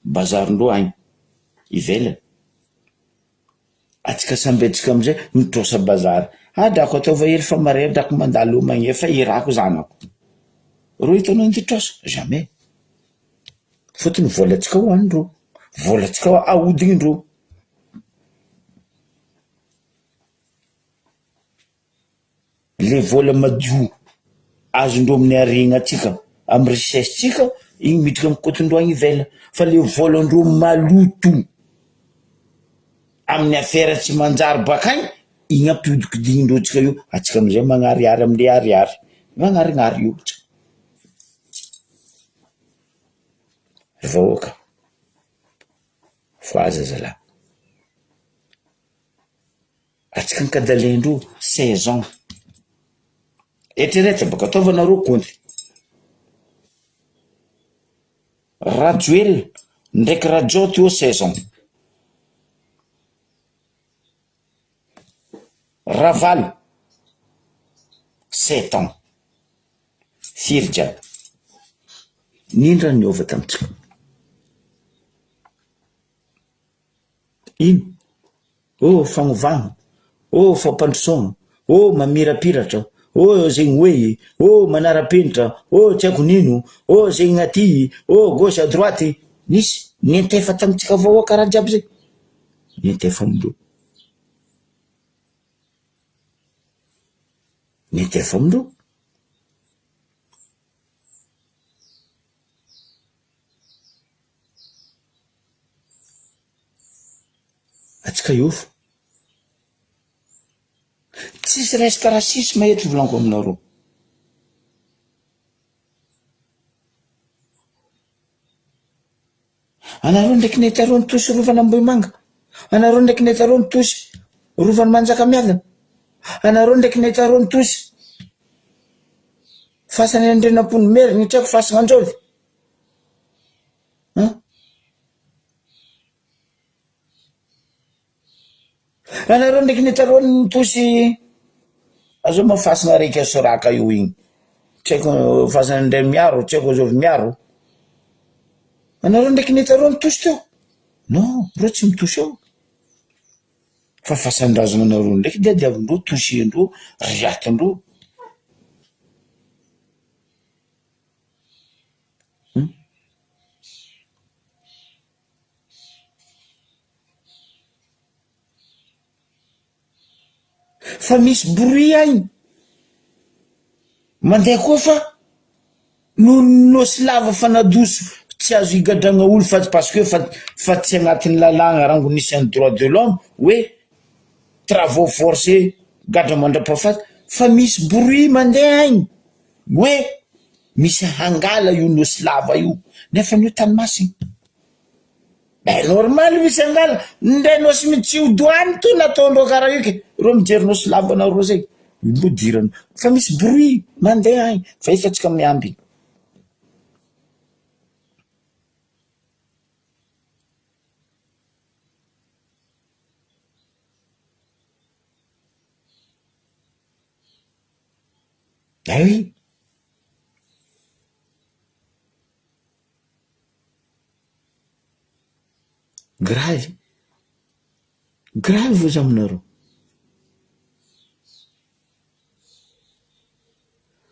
bazarindreo agny ivelany, antsika samby antsika amizay mitrosa bazary, ah drako ataova hely fa maray drako mandalo eo magnefa irako zanako, reo hitanao andeha hitrosa? Jamais, fôtony vôlantsika hoanindreo, vôlantsika ahodignindreo. Le vola madio azondreo amin'ny haregnantsika, amin'ny richesse-tsika, igny miditra amin'ny kaontin-dreo agny ivelany, fa le volan-dreo maloto amin'ny afera tsy manjary bakagny, igny ampihodikodinindreo antsika io, antsika amizay magnariary amle ariary, magnarignary io tsika. Ry vahoaka, fohaza zalahy. Atsika ankadalendreo seize ans. Eritrereto baka ataovanareo kaonty. Rajoelina ndraiky Rajao teo 16 ans. Ravalo sept ans. Firy jiaby? Nino raha niova tamintsika? Ino? Oh fagnovagna, oh fampandrosoagna, oh mamirapiratra, oh zegny hoe, oh manara-penitra, oh tsy haiko nino, oh zegny aty, oh gauche à droite. Nisy niantefa tamintsika vahoaka raha jiaby zay? Niantefa amindreo. Niantefa amindreo. Atsika eo fo. Tsisy resaka racisme eto volaniko aminareo. Anareo ndraiky nety areo nitosy rovana Ambohimanga, anareo ndraiky nety areo nitosy rovan'i Manjakamiadana, anareo ndraiky nety areo nitosy fasana Andrianampoinimerina, tsy haiko fasana Anjovy. An! Anareo ndraiky nety areo nitosy azao moa fasana araiky Soraka io igny, tsy haiko fasana Andriamiaro, tsy haiko azovy miaro. Anareo ndraiky nety areo nitosy teo? Non, reo tsy mitosy eo. Fa fasan-drazana anareo ndraiky diadiavindreo, tosendreo, riatindreo. Hum. Fa misy bruit agny mandeha koa fa noho ny nosy lava fa nadoso tsy azo igadragna olo fa parce que fa fa tsy agnatin'ny lalàgna rango nisy an'ny droit de l'homme hoe travaux forcés gadra mandrapahafaty fa misy bruit mandeha agny hoe misy hangala io nosy lava io nefa io tany masina. Ben normal misy angala, ndray nosy mitsio doany to nataondreo karaha io ke, reo mijery nosy lava nareo zay, mibodirana, fa misy bruit mandeha agny, fa efa tsika miambigny. Ben oui. Grave, grave ozy aminareo.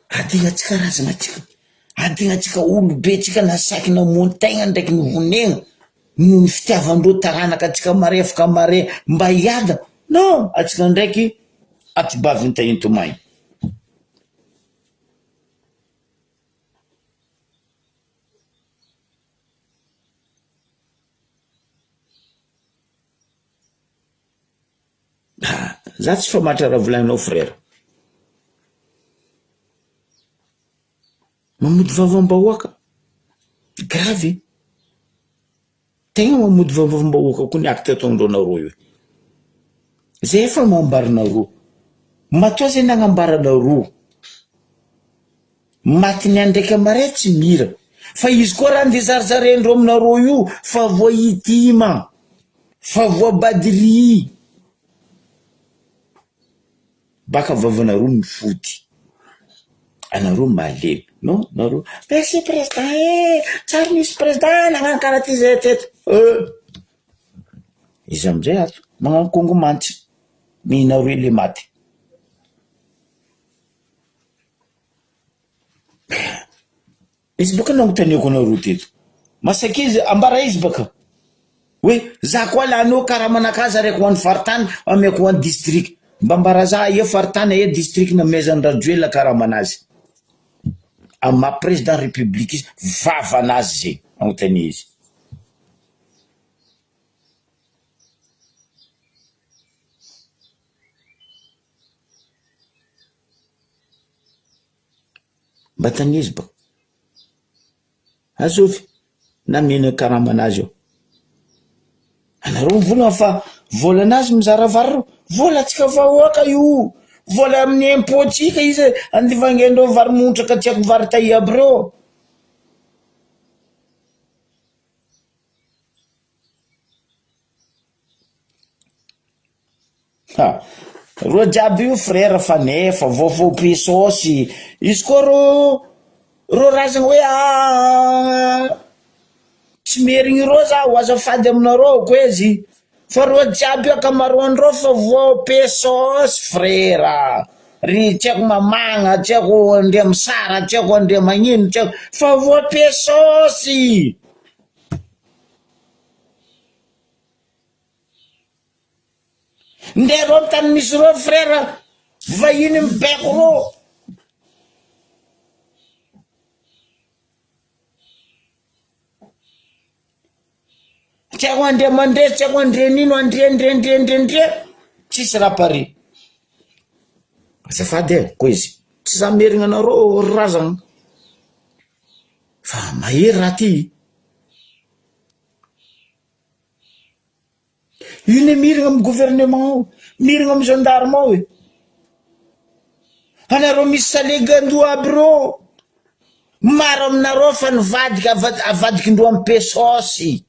Adinantsika razana tsika, adinantsika olobe tsika nasaky namono tegna ndraiky nivonegna noho ny fitiavandreo taranaka antsika marefaka mare mba hiadana, non antsika ndraiky atibavy nitahintomagny. Ah, za tsy famatra raha volagninao frère. Mamody vavam-bahoaka, grave e. Tegna mamody vavam-bahoaka koa ny acte ataondreo nareo io. Zay efa nambaranareo. Matoa zay nagnambaranareo. Maty ny andraika maray tsy mira. Fa izy koa raha ndeha zarizaraindreo aminareo io fa voa itima. Fa voa badri. Baka vavanareo mifody. Anareo malemy. Non, nareo, merci président eh, tsary nisy président nagnano karaha ty zay teto. Euh. Izy amizay ato magnano kongo mantsy. Mihina roe le maty. Izy baka nagnontaniako anareo teto. Masaky izy, ambara izy baka. Hoe za koa lanao karamanakahy zaraiko ho an'ny faritany, ameko ho an'ny district. Mba ambara za aia faritany aia district namezan'i Rajoelina karamanazy. Amin'ny maha président république izy, vavanazy zegny, agnontania izy. Mba tanizy ba. Azovy namena karamanazy eo. Anareo mivolagna fa volanazy mizara vary reo, volantsika vahoaka io, vola amin'ny impôt tsika izy andeha vangaindreo vary montraka tsy haiko vary tay aby reo. Ha! Reo jiaby io frère fa nefa vaovao be saosy izy koa rô reo razagna hoe aa tsy merigny reo zaho azafady aminareo koezy fa reo jiaby io akamaroandreo fa vao be saosy frera ry tsy haiko mamagna tsy haiko andriamisara tsy haiko andriamagnino tsy haiko fa vao be saosy. Ndeha reo am tany misy reo frère vahiny mibaiko reo. Tsy haiko Andriamandresy, tsy haiko Andrianino, Andria Andria Andria Andria Andria, tsisy raha pare. Azafady e, koa izy, tsy za merigna anareo ry razagna, fa mahery raha ty. Io ne miragna amy gouvernement ao, miragna amy gendarme ao e! Anareo misy salegy andoha aby reo, maro aminareo fa nivadika avadikindreo amy pesaosy.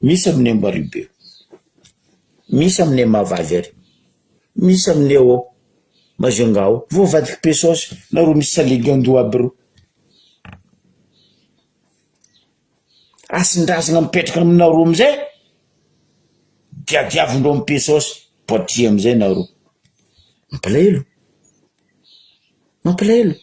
Misy aminay Ambaribe, misy aminay Mahavavy ary, misy aminay ao Majunga ao, voavadiky pesaosy nareo misy salegy andoha aby reo. Hasindrazagna mipetraka aminareo amizay diadiavindreo amy pesaosy poitie amizay nareo, mampalahelo, mampalahelo,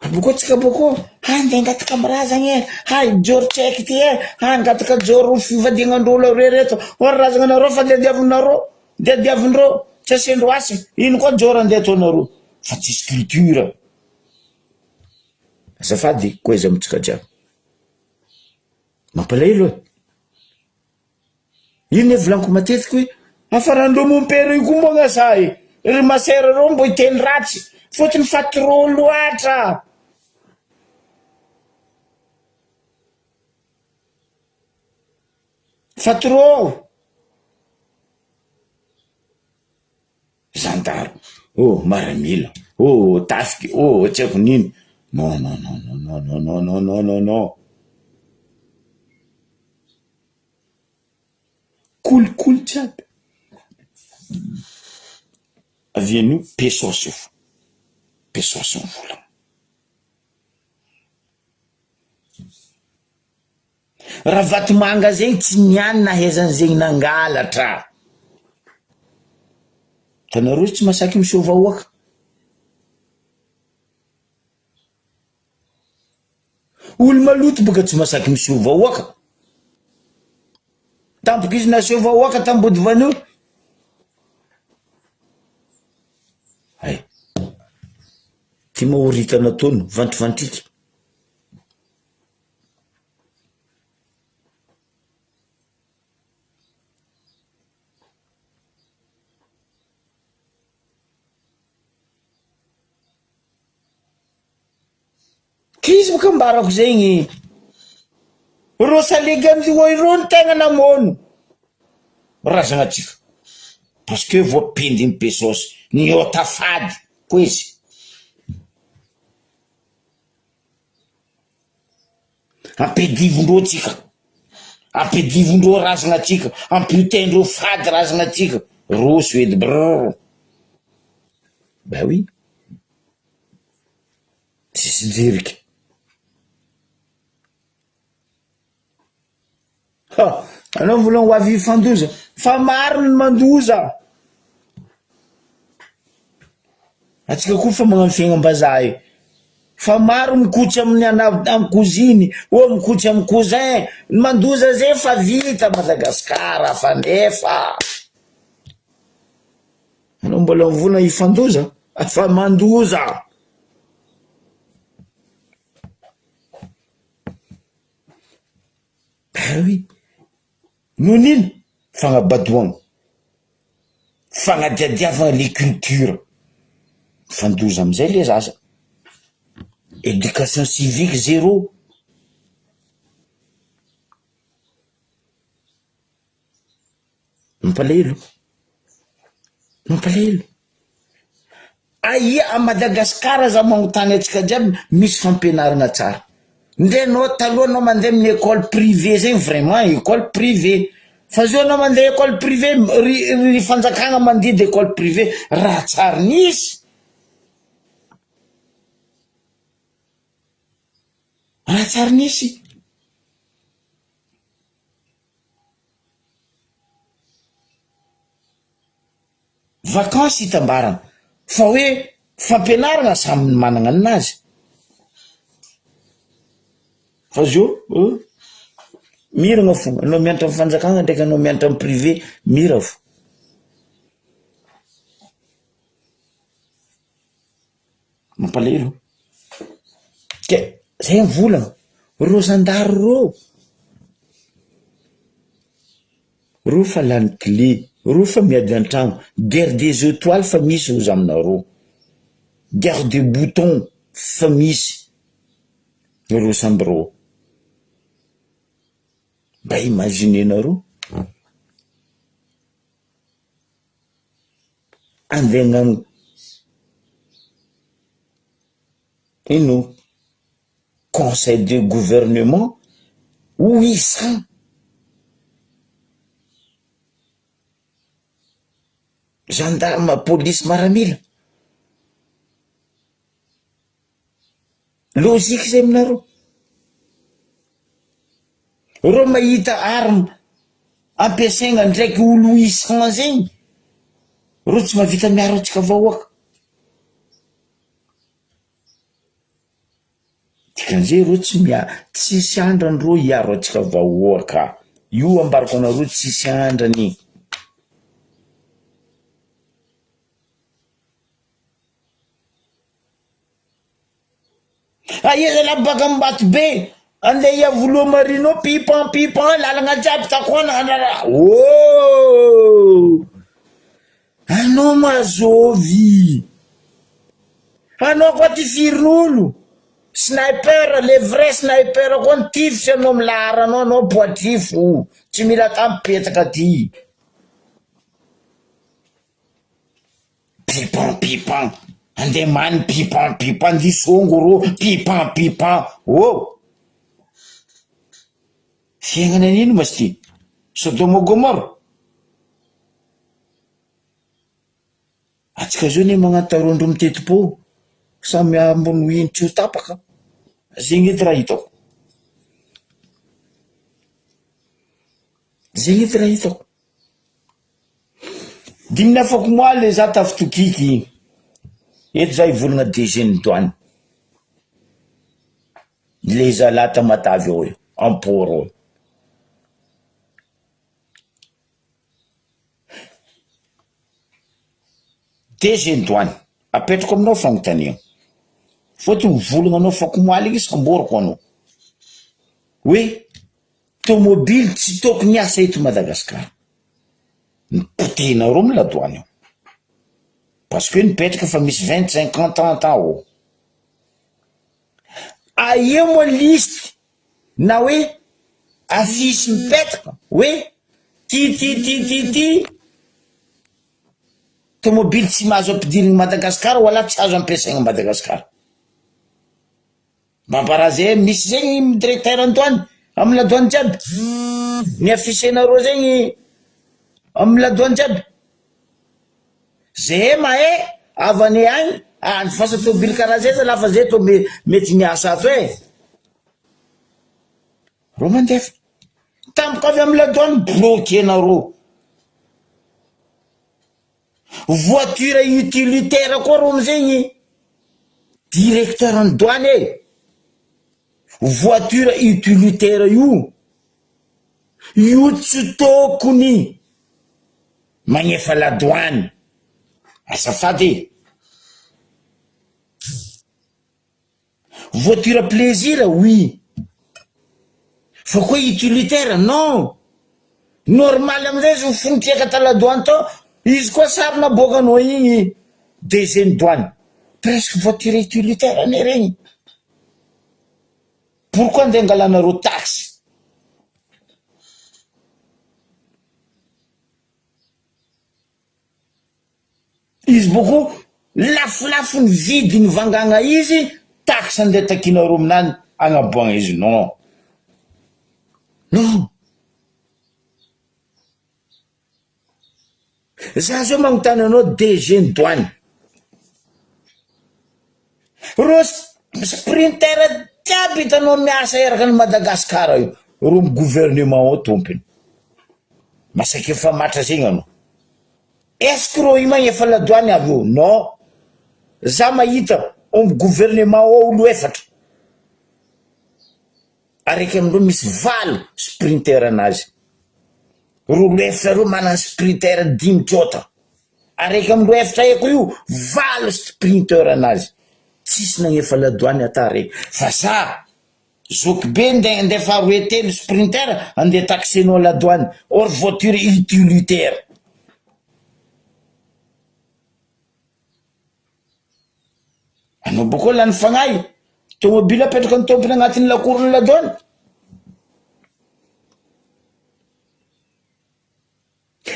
bôkô tsika bôkô handeha hangataka amy razagna e, hay joro tsy haiko ty e, hangataka joro fivadiagnandreo aroe reto, ô ry razagna nareo fa diadiavinareo, diadiavindreo tsy asiandreo hasina, ino koa joro andeha ataonareo fa tsisy culture. Azafady koa izy amintsika jiaby. Mampalahelo e! Io ne volaniko matetiky hoe hafarandreo mon père io koa moa ngasa e! Ry masera reo mbo hiteny ratsy fôtony fa trop loatra. Fa trop. Zandary, oh maramila, oh tafiky, oh tsy haiko n'ino, non non non non non non non non non non, kolikoly jiaby, avian'io pesos io fo, pesos ny volana. Ravatomanga zegny tsy niany nahaizany zegny nangalatra. Hitanareo izy tsy mahasaky miseho vahoaka. Olo maloto boka tsy mahasaky miseho vahoaka. Tampoka izy naseho vahoaka tambodivanio. Hay. Ty moa horitana tony, vantrivantrika. K'izy boka ambarako zegny, reo salegy am'ireo ireo no tegna namono razagnatsika parce que voapindin'ny pesôsy, niôta fady koa izy. Ampidivondreo tsika, ampidivondreo razagna tsika, ampiotaindreo fady razagna tsika, roso edy brrr, bah oui, tsisy jeriky. Ha! Anao mbola ho avy hifandoza fa maro ny mandoza. Atsika koa fa magnano fiaignam-bazaha e. Fa maro mikotsy amin'ny ana amin'ny cousine, ô mikotsy amin'ny cousin, ny mandoza zay fa vita Madagasikara fa nefa. Anao mbola mivona hifandoza fa mandoza. Ben oui, noho ny ino? Fagnabadoagna, fagnadiadiavagna le culture, mifandoza amizay le zaza, éducation civique zéro. Mampalahelo, mampalahelo. Aia à Madagascar za magnontany antsika jiaby misy fampianarana tsara. Ndre anao taloha anao mandeha amin'ny école privée zegny vraiment école privée. Fa zao anao mandeha école privée ry ry fanjakana mandidy école privée raha tsary nisy. Raha tsary nisy. Vacances itambarana fa hoe fampianarana samy manana ninazy. Fa zio euh mirana fo anao mianatra am fanjakana ndraiky anao mianatra am privé mira fo. Mampalahelo. Ke zay ny volana, reo zandary reo, reo fa lany clé, reo fa miady an-tragno, guerre des étoiles fa misy ozy aminareo, guerre de bouton fa misy reo samby reo. Mba imaginez-nareo. Andeha hagnano ino conseil de gouvernement hoy izy gendarme polisy maramila Logique zay aminareo? Reo mahita arme ampiasaigna ndraiky olo 800 zegny, reo tsy mahavita miaro antsika vahoaka. Dikan'izay reo tsy mia- tsisy andrany reo hiaro antsika vahoaka, io ambarako anareo tsisy andrany. Aia zalahy baka Ambatobe andeha Iavoloha Marino pipan pipan lalagna jiaby takonana raha oh! Anao mazôvy? Anao koa tifirin'olo sniper le vrai sniper koa nitifitry anao amy laharanao anao poitrifo tsy mila atao mipetaka aty. Pipan pipan, andeha many pipan pipan, hisongo ro pipan pipan, oh! Fiaignana an'ino ma izy ty? Sodoma Gomora? Antsika zao anie magnano tarondro miteti-po, samy ambony ino tsy ho tapaka, zegny edy raha hitako, zegny edy raha hitako. Dimy afaka omaly za tafitokiky eto za hivolagna DG ny douane le zalahy tamatave ao io am port ao DG ny douane apetrako aminao fagnontaniana fôtony mivolagna anao afakomaly igny samboriko anao hoe Tomobily tsy tokony hiasa eto Madagascar. Ny potehinareo ny ladoany io. Parce que nipetraka efa misy 25 ans 30 ans ô. Aia moa liste na hoe affiche mipetraka hoe ty ty ty ty ty tomobily tsy mahazo ampidirigny Madagascar wala tsy azo ampiasaigny Madagascar. Mamparaze misy zegny directeur Antoine amy ladoany jiaby ny affiche-nareo zegny amy ladoany jiaby zehe mahay avy any agny andifasa tôbily karaha zay zalahy fa zay tô mety miasa ato e reo mandefa tampoka avy amy ladoany bloquer-nareo. Voiture utilitaire koa rô amizegny directeur ny douane e! Voiture utilitaire io, io tsy tokony magnefa ladoany, azafady e! Voiture plaisir oui fa koa utilitaire non! Normal amizay izy ho fonitriaka ta ladoany tao izy koa sary naboakanao igny DG ny douane presque voiture utilitaire anie regny pourquoi nde angalanareo taxe? Izy boko lafolafo ny vidiny vangagna izy taxe nde takinareo aminany agnaboagna izy non non. Za zao magnontany anao DG ny douane. Reo sprinter jiaby hitanao miasa eraky ny Madagascar io, reo my gouvernement ao tompony. Masaky mifamatra zegny anao. Est ce que reo io magnefa la douane avy eo? Non. Za mahita ao amy gouvernement ao olo efatra. Araiky amindreo misy valo sprinter anazy. Reo olo efatra reo manana sprinter dimy tsôta. Araiky amindreo efatra eko io valo sprinter anazy. Tsisy nagnefa la douane ata reny. Fa za zoky be nde ndefa roe telo sprinter andeha taxenao la douane or voiture utilitaire. Anao bôkô lany fagnahy, tômôbila apetraka ny tômpony agnatin'ny lakoron'ny ladoany.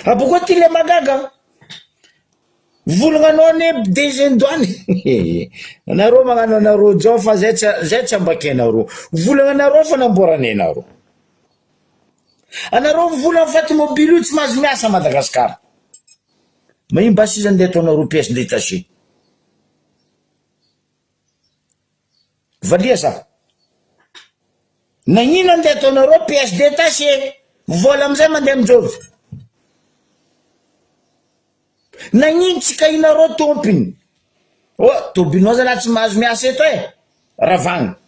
Abôkô ty le mahagaga, volagnanao anie DG ny douane anareo magnano anareo jao fa zay tsy zay tsy ambakianareo, volagnanareo fa namboaranay nareo. Anareo mivolagna fa tômôbily io tsy mahazo miasa à Madagascar. Mahim basy izy andeha ataonareo pièce détachée. Valia za. Nagnino andeha ataonareo pièce détachée? Vola amizay mandeha aminjovy. Nagnino tsy kahinareo tompony? Oh, tôbinao zalahy tsy mahazo miasa eto e. Ravagna.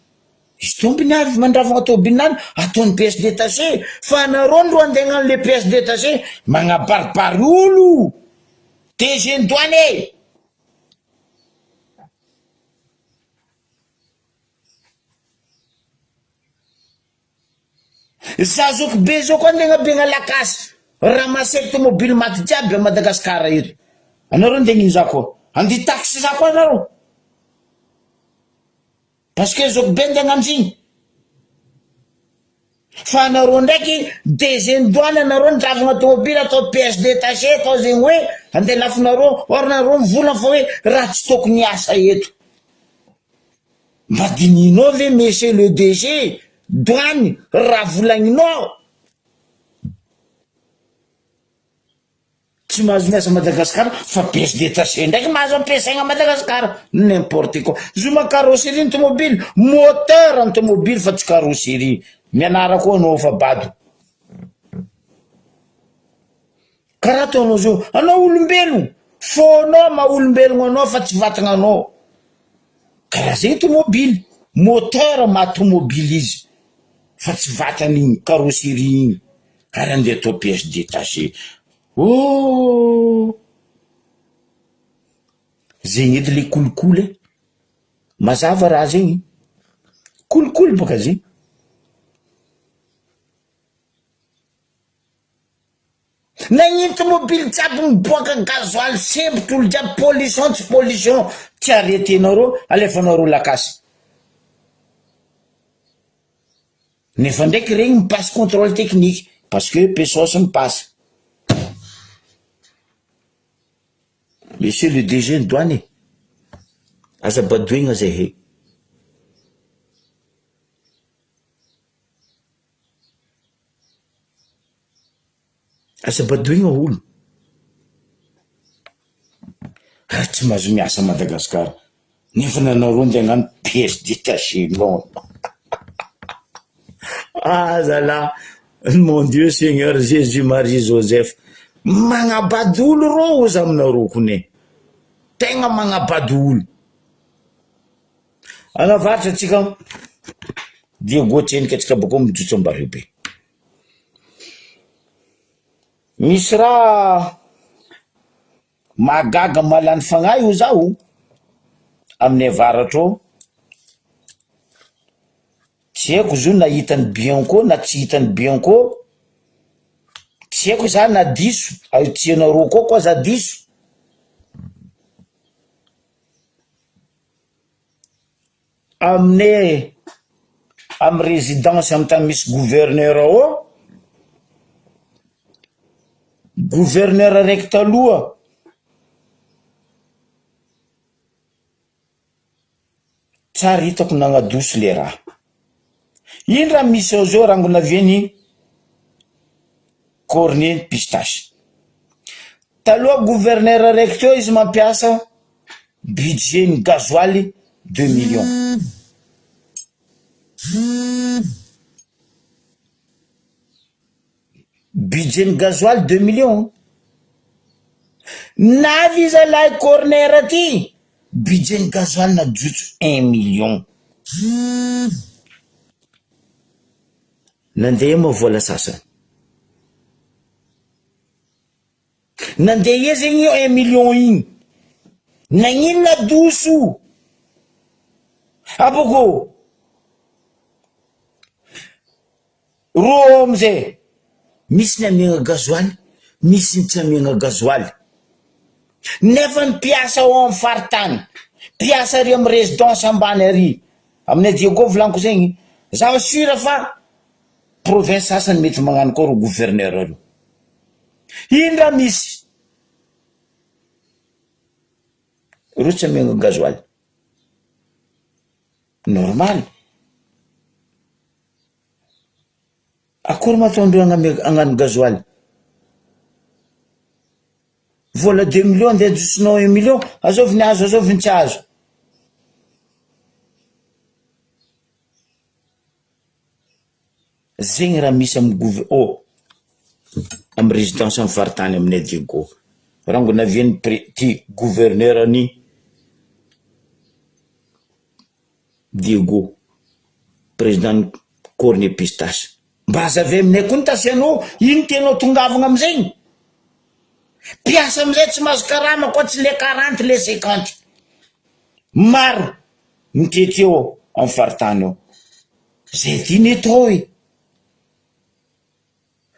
Izy tompony avy mandravagna tôbinany ataony pièce détachée fa anareo ndro andeha hagnano le pièce détachée magnabaribary olo. DG ny douane e. Za zoky be zao koa andeha agnabegna lakasy ramasser tomobile maty jiaby a Madagascar eto. Anareo andeha hagnino za koa? Andeha taxe za koa anareo? Parce que zoky be andeha hagnano zigny. Fa anareo ndraiky DG ny douane anareo nitravagna tomobile atao pièce détachée atao zegny hoe andeha lafonareo or nareo mivolagna fa hoe raha tsy tokony hiasa eto. Mba dinihinao ve monsieur le DG douane raha volagninao? Tsy mahazo miasa Madagascar fa pièce détachée ndraiky mahazo ampiasaigna Madagascar n'importe quoi. Zoma carrosserie ny tomobile, moteur ny tomobile fa tsy carrosserie. Mianara koa anao fa bado. Karaha ataonao zao, anao olombelogno, fônao maha olombelogno anao fa tsy vatagnanao. Karaha zegny tomobily, moteur maha tomobily izy fa tsy vatany igny, carrosserie igny. Ary andeha atao pièce détachée. Oh! Zegny edy le kolikoly e. Mazava raha zegny. Kolikoly bôka zegny. Nagnino tomobily jiaby miboaka gasoil sempotra olo jiaby pollution tsy pollution tsy arretenareo alefanareo lakasy nefa ndraiky regny mipasse controle technique parce que pesos mipasse monsieur le DG ny douane e aza badoegna zahay. Aza badoigna olo. Ary tsy mahazo miasa Madagascar. Nefa nanareo ndeha hagnano pièce détachée non. Ah zalahy, mon Dieu Seigneur Jésus Marie Joseph. Magnabado olo rô oza aminareo kone. Tegna magnabado olo. Anavaratra atsika Diego tsenika atsika bakao mijotso ambareo be. Misy raha mahagaga mahalany fagnahy hoy zaho amin'ny avaratra ao, tsy haiko izy io na hitan'i Bianco na tsy hitan'i Bianco, tsy haiko za na diso, ahitsianareo koa koa za diso. Aminay amy résidence amy tany misy gouverneur ao, gouverneur araiky taloha tsary hitako nagnadoso le raha, ino raha misy ao zao rangona avy eny cornet pistache. Taloha gouverneur araiky teo izy mampiasa budget ny gasoil deux millions. Budget ny gasoil deux millions. Navy zalahy corner ty budget ny gasoil najotso un million. Nandeha moa vola sasany. Nandeha ia zegny io un million igny? Nagnino nadoso? Abôkô rô ao amizay misy ny amiagna gasoil, misy ny tsy amiagna gasoil. Nefa ny mpiasa ao amy faritany, mpiasa ary amy résidence ambany ary, aminay Diego volaniko zegny, zaho sûr fa province sasany mety magnano koa reo gouverneur reo. Ino raha misy? Reo tsy amiagna gasoil. Normal. Akory ma ataondreo agname- agnano gasoil? Vola deux millions ndeha ajosonao un million, azovy ny azo azovy ny tsy azo. Zegny raha misy amy gouv- oh amy résidence amy faritany aminay Diego. Rango navian'ny pré- ty gouverneur ny Diego, président ny cornet pistache. Mba azavay aminay koa ny tasianao, ino tianao tongavagna amizegny? Mpiasa amizay tsy mahazo karama koa tsy le quarante le cinquante. Maro mitety eo amy faritany ao. Zay ty ny atao e.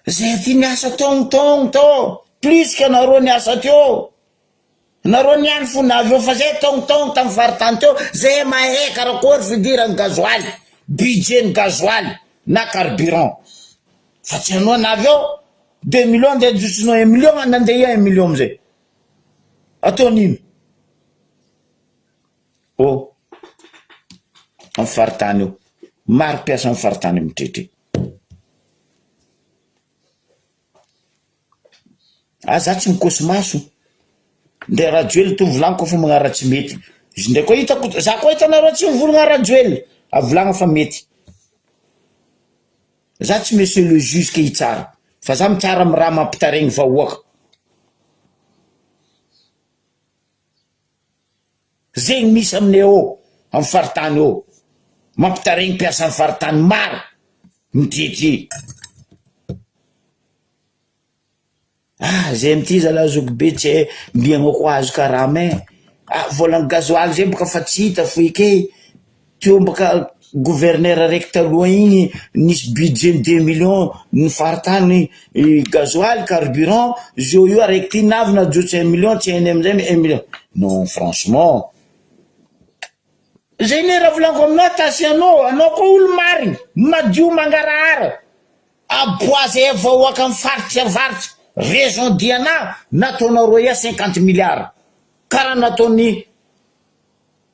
Zay aty niasa taogno taogno tao, plus que nareo niasa teo. Nareo niany fo navy eo fa zay taogno taogno tamy faritany teo, zay mahay karakory fidirany gasoil, budget ny gasoil na carburant. Fa tsy anao navy eo, deux millions ndeha ajosonao un million, nandeha ia un million amizay? Ataon'ino? Oh, amy faritany io, maro mpiasa amy faritany mitretre. Ah za tsy mikôsy maso, ndre Rajoely to volaniko fa magnano raha tsy mety, izy ndray koa hitako, za koa hitanareo tsy mivolagna Rajoely, avolagna fa mety, za tsy monsieur le juge ke hitsara, fa za mitsara amy raha mampitaregny vahoaka. Zegny misy aminay ao am faritany ao, mampitaregny mpiasan'ny faritany maro mitete. Ah zay amty zalahy zoky be tsy hay mbiagna ko azo karama e, ah volan'ny gasoil zay boka fa tsy hita foiky e, teo boka gouverneur raiky taloha igny nisy budget ny deux millions ny faritany gasoil, carburant, zao io araiky ty navy najotso un million tsy hainay amizay un million, non franchement zay ne raha volaniko aminao tasy anao, anao koa olo marigny, madio mangarahara, aboazay vahoaka amy faritry avaratra région Diana nataonareo ia cinquante milliards karaha nataony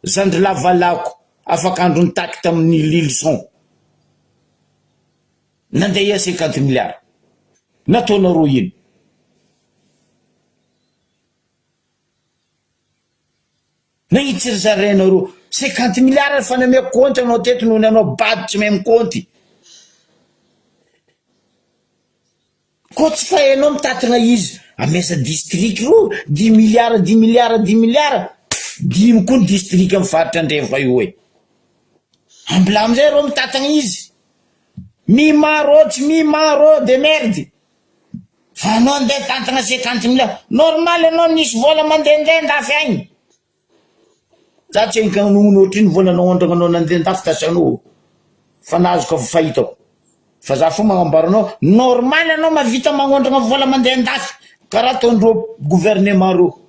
Zandry lavalako afaka andro nitaky tamin'ny Lilison nandeha ia cinquante milliards nataonareo ino? Nahitsy ry zarainareo cinquante milliards efa nameko kaonty anao teto noho ny anao bado tsy mahay mikaonty. Koa tsy fa hainao mitatagna izy amesa district io dix milliards dix milliards dix milliards dimy koa ny district am faritra andreva io e ambila amizay reo mitatagna izy mima rô tsy mima rô de merde fa anao andeha tantagna cinquante milliards normal anao nisy vola mandehandeha andafy agny Za tsy hainkanogno ohatrino vola naondragna anao nandeha andafy tasanao fa nahazo ka fahitako fa za fo magnambara anao normal anao mahavita magnondragna vola mandeha andafy karaha ataondreo gouvernement reo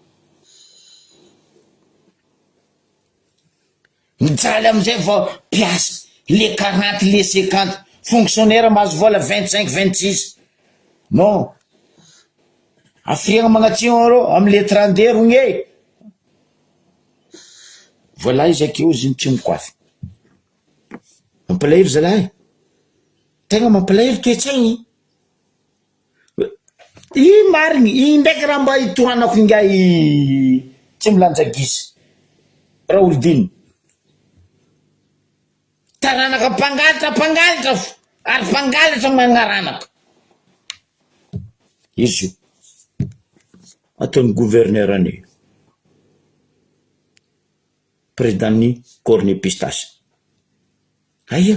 mijaly amizay vao mpiasa le quarante le cinquante fonctionnaire mahazo vola vingt cinq vingt six non hafiriagna magnatsimo anareo amy le trente deux rogny e. Voilà izy akeo izy iny tsy mikoafy. Mampalahelo zalahy. Tegna mampalahelo toe-tsaigny. Io marigny, igny ndraiky raha mba itohanako ingahy tsy milanja gisa, Raholdina. Taranaka mpangalatra mpangalatra fo ary mpangalatra magnaranaka. Izy io ataon'ny gouverneur any président-n'ny corne pistache. Aia?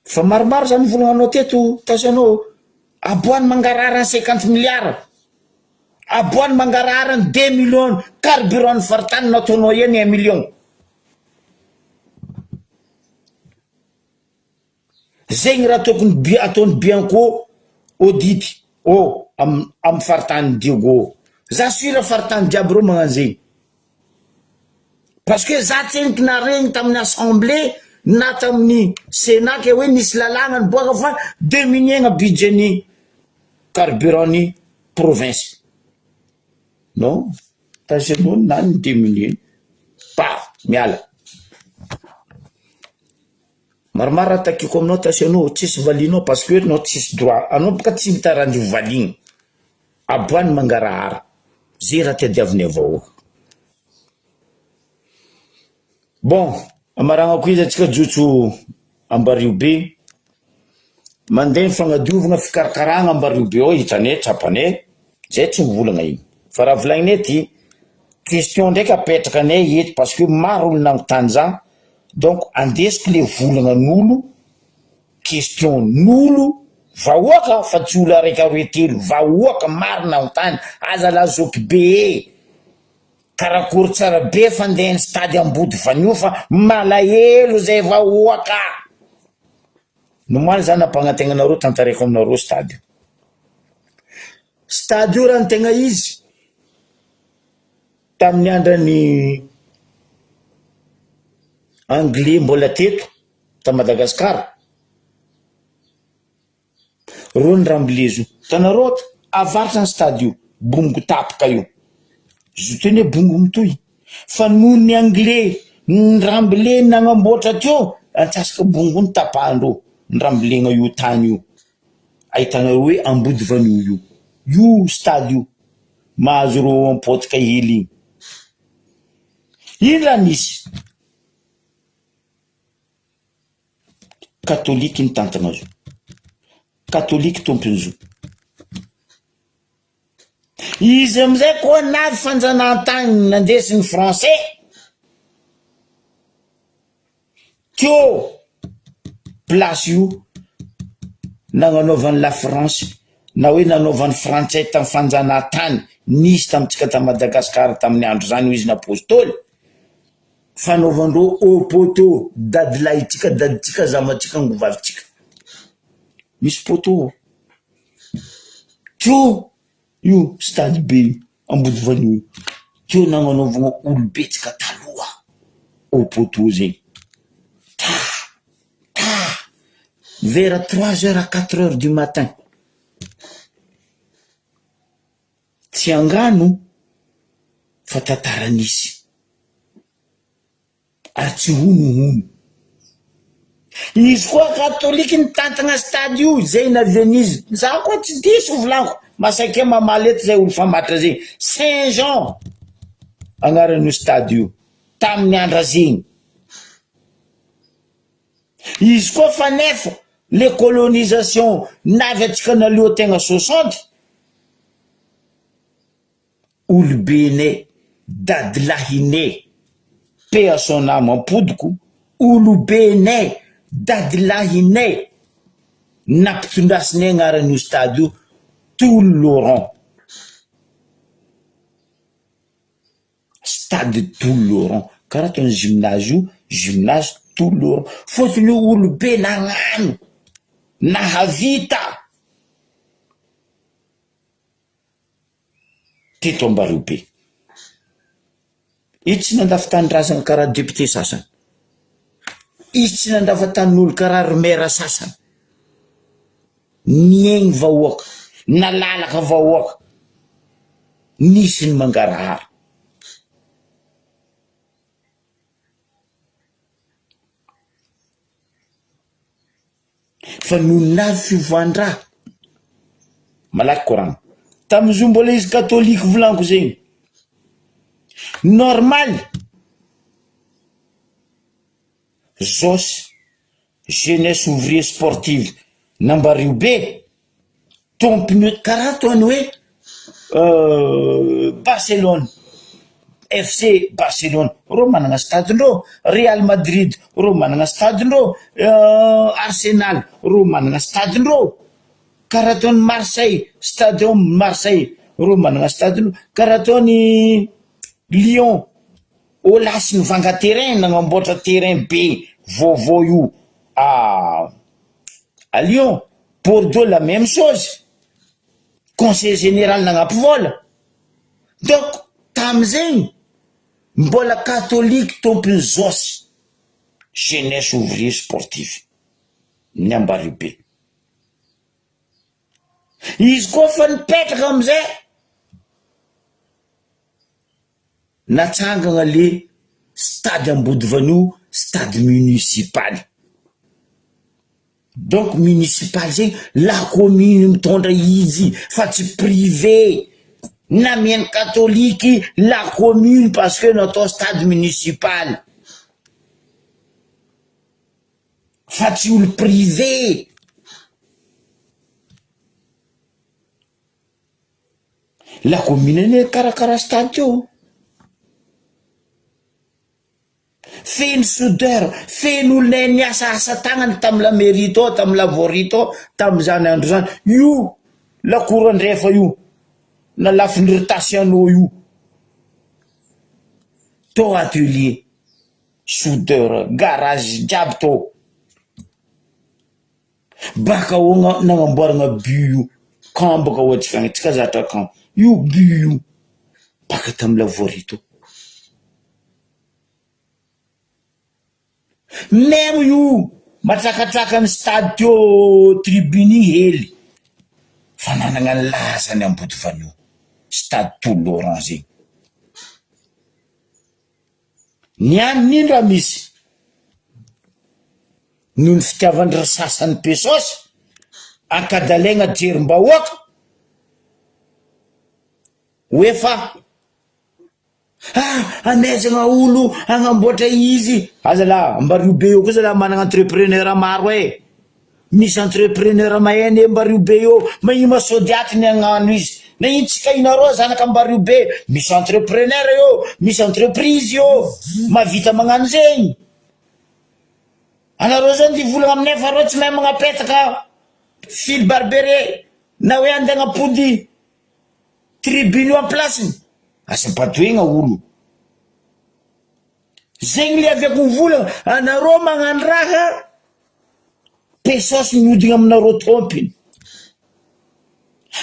Fa maromaro zany volagnanao teto taisanao aboany mangarahara ny cinquante milliards, aboany mangarahara ny deux millions carburant ny faritany nataonao eny un million. Zegny raha tokony bi- ataon'ny bianco audit ô am amy faritany Diego. Za sûr faritany jiaby reo magnano zegny. Parce que za tsendriky naregny tamin'ny assemblée na tamin'ny sénat ke hoe nisy lalàgna niboaka fa diminuer-gna budget-n'ny carburant-n'ny province. Non, tazomino na ny diminuer, pa miala. Maromaro raha takiko aminao tasianao tsisy valianao parce que anao tsisy droit anao boka tsy mitaranjo valiagna. Aboany mangarahara ze raha tadiavinay vahoaka. Bon, amaragnako izy atsika jotso Ambario be, mandeha ny fagnadiovagna fikarakaragna Ambario be ao hitanay tsapanay, zay tsy mivolagna igny, fa raha volagninay ty, question ndraiky apetrakanay eto parce que maro olo nagnontany za, donc andesiko le volagnan'olo question n'olo vahoaka fa tsy olo araiky aroe telo vahoaka marina anontany aza la zoky be e karakory tsara be fandehany stade ambody vanio fa malahelo zay vahoaka nomaly za nampagnantegna anareo tantaraiko aminareo stade io stade io raha ny tegna izy tamin'ny andrany anglais mbola teto ta Madagascar reo ny rambilezo hitanareo avaratra ny stade io bongo tapaka io zo teny hoe bongo mitohy fa noho ny anglais ny ramble nagnamboatra teo antsasaka bongo ny tapahandreo ny rambilegna io tany io ahitanareo hoe ambodivanio io io stade io mahazo reo ampotika hely igny ino raha nisy Katôliky nitantana zo. Katôliky tompony zo. Izy amizay koa navy fanjanahantany nandesiny français teo place io nagnanaovan'i la France na hoe nanaovan'ny frantsay tam fanjanahantany nisy tamintsika ta Madagascar tamin'ny andro zany hoy izy ny apôstôly. Fanaovandreo au poteau dadilahintsika dadintsika zamantsika angovavintsika misy poteau ao teo io stade be io ambodivanio io teo nagnanaovana olobe tsika taloha au poteau zegny ta ta vers trois heures à quatre heures du matin Tsy angano fa tantara nisy ary tsy honohono. Izy koa katolika nitantagna stade io zay navian'izy za koa tsy diso volaniko masakia mamaly eto zay olo famatra zegny saint jean agnaran'io stade io tamin'ny andra zegny izy koa fa nefa le colonisation navy atsika naloha tegna soixante Olobenay, dadilahinay, paix à son âme ampodiko, olobenay, dadilahinay, nampitondrasinay agnaran'io stade io Toul Laurent, stade Toul Laurent, karaha ataon'ny gymnase io, gymnase Toul Laurent, fôtony io olobe nagnano, nahavita. Teto Ambariobe. Izy tsy nandafy tanindrazana karaha député sasany. Izy tsy nandafa tanin'olo karaha ry maire sasany. Niaigny vahoaka, nalalaka vahoaka, nisy ny mangarahara. Fa nony navy fiovan-draha. Malaky koragna. Tamin'izy io mbola izy katôliky volaniko zegny. Normal. Jos, jeunesse ouvrier sportive Nambario be, tompony karaha ataony hoe Barcelone, FC Barcelone, reo managna stade-ndreo, Real Madrid reo managna stade-ndreo, Arsenal reo managna stade-ndreo, karaha ataony Marseille, stadium Marseille reo managna stade-ndreo, karaha ataony Lyon. Olasy nivanga terrain nagnamboatra terrain be vaovao io à à Lyon, Bordeaux la même chose, conseil général nagnampy vola, donc tamizegny mbola catholique tompony Jos, jeunesse ouvrier sportif ny Ambaribe. Izy koa fa nipetraka amizay. Natsangana le stade Ambodivanio stade municipal, donc municipal zegny la commune mitondra izy fa tsy privé, namian'ny katôliky la commune parce que natao stade municipal fa tsy olo privé. La commune anie nikarakara stade teo. Feno soudeur, feno olona niasa asa tagnany tamy la mairie tao, tamy la voirie tao tamizany andro zany. Io lakoro andrefa io, na lafiny Tasiano io, tao atelier, soudeur, garage jiaby tao. Baka ahoana nagnamboaragna but io? Camp baka ho antsika agny, tsika zatra camp. Io but io baka tamy la voirie tao. Memo io matrakatraka ny stade teo tribune igny hely fa nanagna ny lazany Ambodivanio, stade Tolo Laurent zegny. Ny any nino raha misy? Noho ny fitiavan-dry sasany pesos, ankadalaigna jerim-bahoaka, hoe fa ah amaizagna olo hagnamboatra izy, aza lah Ambario be eo koa zalahy managna entrepreneur maro e, misy entrepreneur mahay anie Ambario be eo, magnino ma sodiaty ny hagnano izy, na ino tsy kahinareo zanaka Ambario be, misy entrepreneur eo, misy entreprise eo, mahavita magnano zegny. Anareo zao ndy volagna aminay fa reo tsy mahay magnapetaka fil barbere na hoe andeha agnapody tribune io am place-ny, aza badoegna olo. Zegny le aviako mivolagna, anareo magnano raha pesos mihodigna aminareo tômpiny.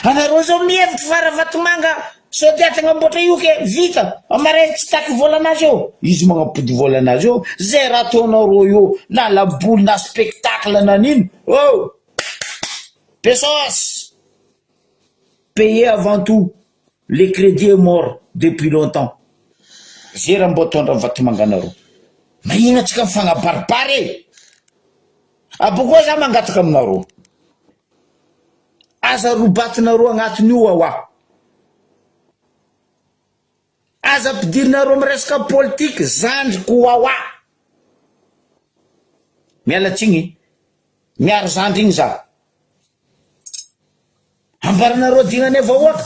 Anareo zao mihevitry fa Ravatomanga sao dia agnamboatra io ke vita amaray tsy taky volanazy eo izy magnapody volanazy eo zay raha ataonareo io na laboly na spectacle na nino oh pesos payer avant tout le crédit est mort depuis longtemps ze raha mbô ataon Ravatomanga anareo mahina antsika mifagnabaribary e abokoa za mangataka aminareo. Aza robatinareo agnatin'io wawa. Aza ampidirinareo am resaka politique zandriko wawa. Miala tsigny, miaro zandry igny za. Ambaranareo dignanay vahoaka.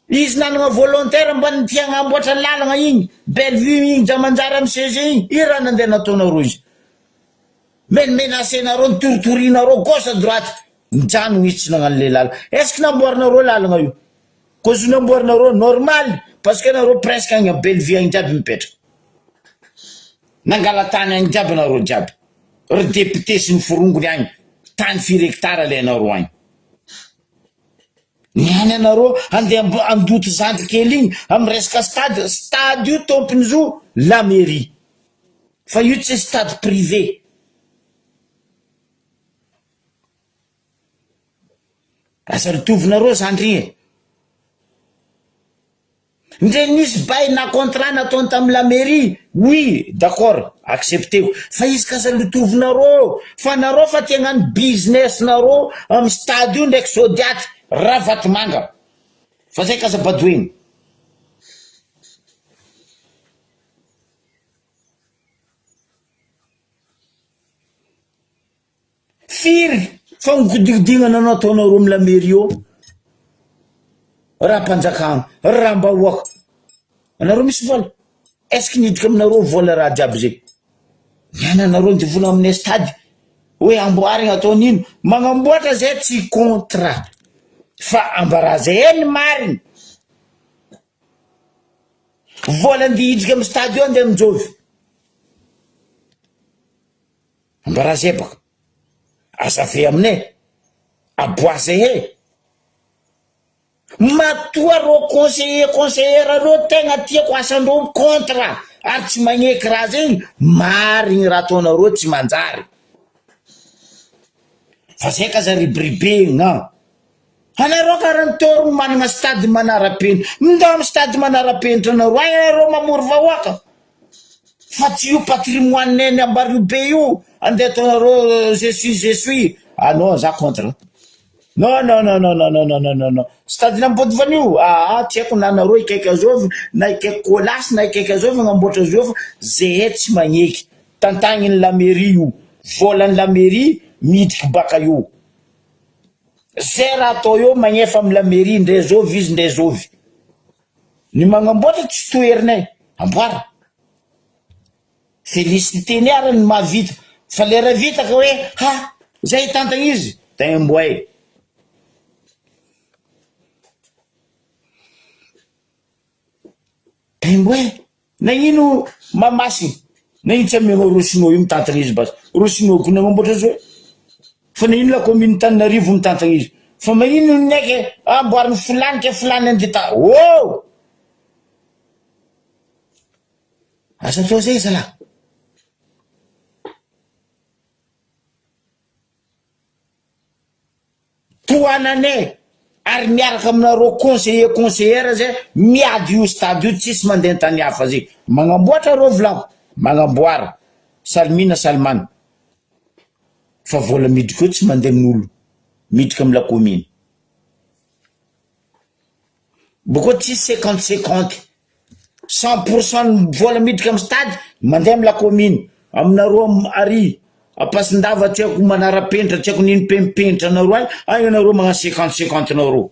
Izy nanagna volontaire mba tia agnamboatra lalagna igny, Bellevue igny, Jamanjary am CG igny, ino raha nandeha nataonareo izy? Menomenacenareo, nitoritorinareo gauche à droite, mijanogno izy tsy nagnano le lalagna. Est ce que namboarinareo lalagna io? Koa namboarinareo normal parce que nareo presque agny à Bellevue agny jiaby mipetraka. Nangala tany agny jiaby nareo jiaby. Ry député sy ny forongony agny, tany firy hectare alainareo agny. Ny any anareo andeha andoto zandry kely igny amy resaka stade, stade io tompony zo la mairie. Fa io tsy stade privé. Aza lotovinareo zandry igny e. Ndre nisy bail na contrat nataony tamy la mairie, oui d'accord accepteko, fa izy ka aza lotovinareo, fa nareo fa te hagnano business nareo amy stade io ndraiky sodiaty. Ravatomanga fa zay k'aza badoegna. Firy fagnodikodinana no ataonareo am la mairie eo? Raha-panjakana, raha-bahoaka. Anareo misy vola? Est ce que niditra aminareo vola raha jiaby zay? Ny ananareo nde vola amin'ny stade hoe amboarigna atao nino? Magnamboatra zay tsy contre fa ambarà zay e ny marigny. Vola nde hidriky amy stade eo andeha aminjôvy? Ambarà zay baka. Azave aminay, aboaha zay e. Matoa reo conseiller conseillère reo tegna tiako asandreo contre ary tsy magneky raha zegny, marigny raha ataonareo tsy manjary. Fa zay k'aza ribiribegna. Anareo kara ny teo ro managna stade manara-penitra, mindao amy stade manara-penitra anareo, ay anareo mamory vahoaka. Fa tsy io patrimoine ny Ambariho be io andeha ataonareo je suis je suis ah non za contre non non non non non non non non non stade n'Ambodivanio aa tsy haiko na nareo hikaiky azovy na hikaiky colas na hikaiky azovy agnamboatra azy io fa zehe tsy magneky tantagniny la mairie io volan'ny la mairie midriky baka io ze raha atao eo magnefa amy la mairie ndre zovy izy ndre zovy Ny magnamboatra tsy toherinay, amboara. Félicité-ny ary ny mahavita, fa le raha vita ka hoe ha! zay hitantagna izy, taimboay. Taimboay. Nagnino Mahamasina, nagnino tsy amianao reo sinoa io mitantagna izy bas, reo sinoa ko nagnamboatra azy io, fa nagnino la commune Tananarivo mitantagna izy, fa magnino ny aika e, amboariny filany ke filany andeha ta, oh! Aza atao zay zalahy. Tohananay ary miaraka aminareo conseiller conseillère zay miady io stade io tsisy mandeha antany hafa zay magnamboatra reo volako magnamboara salmina salmana fa vola midriky eo tsy mandeha amin'olo midriky amy la commune Bokeo tsisy cinquante cinquante, cent pour cent ny vola miditra am stade mandeha am la commune, aminareo ary Ampasindava tsy haiko manarapenitra tsy haiko nino pempenitra anareo any, any anareo magnano cinquante cinquante nareo.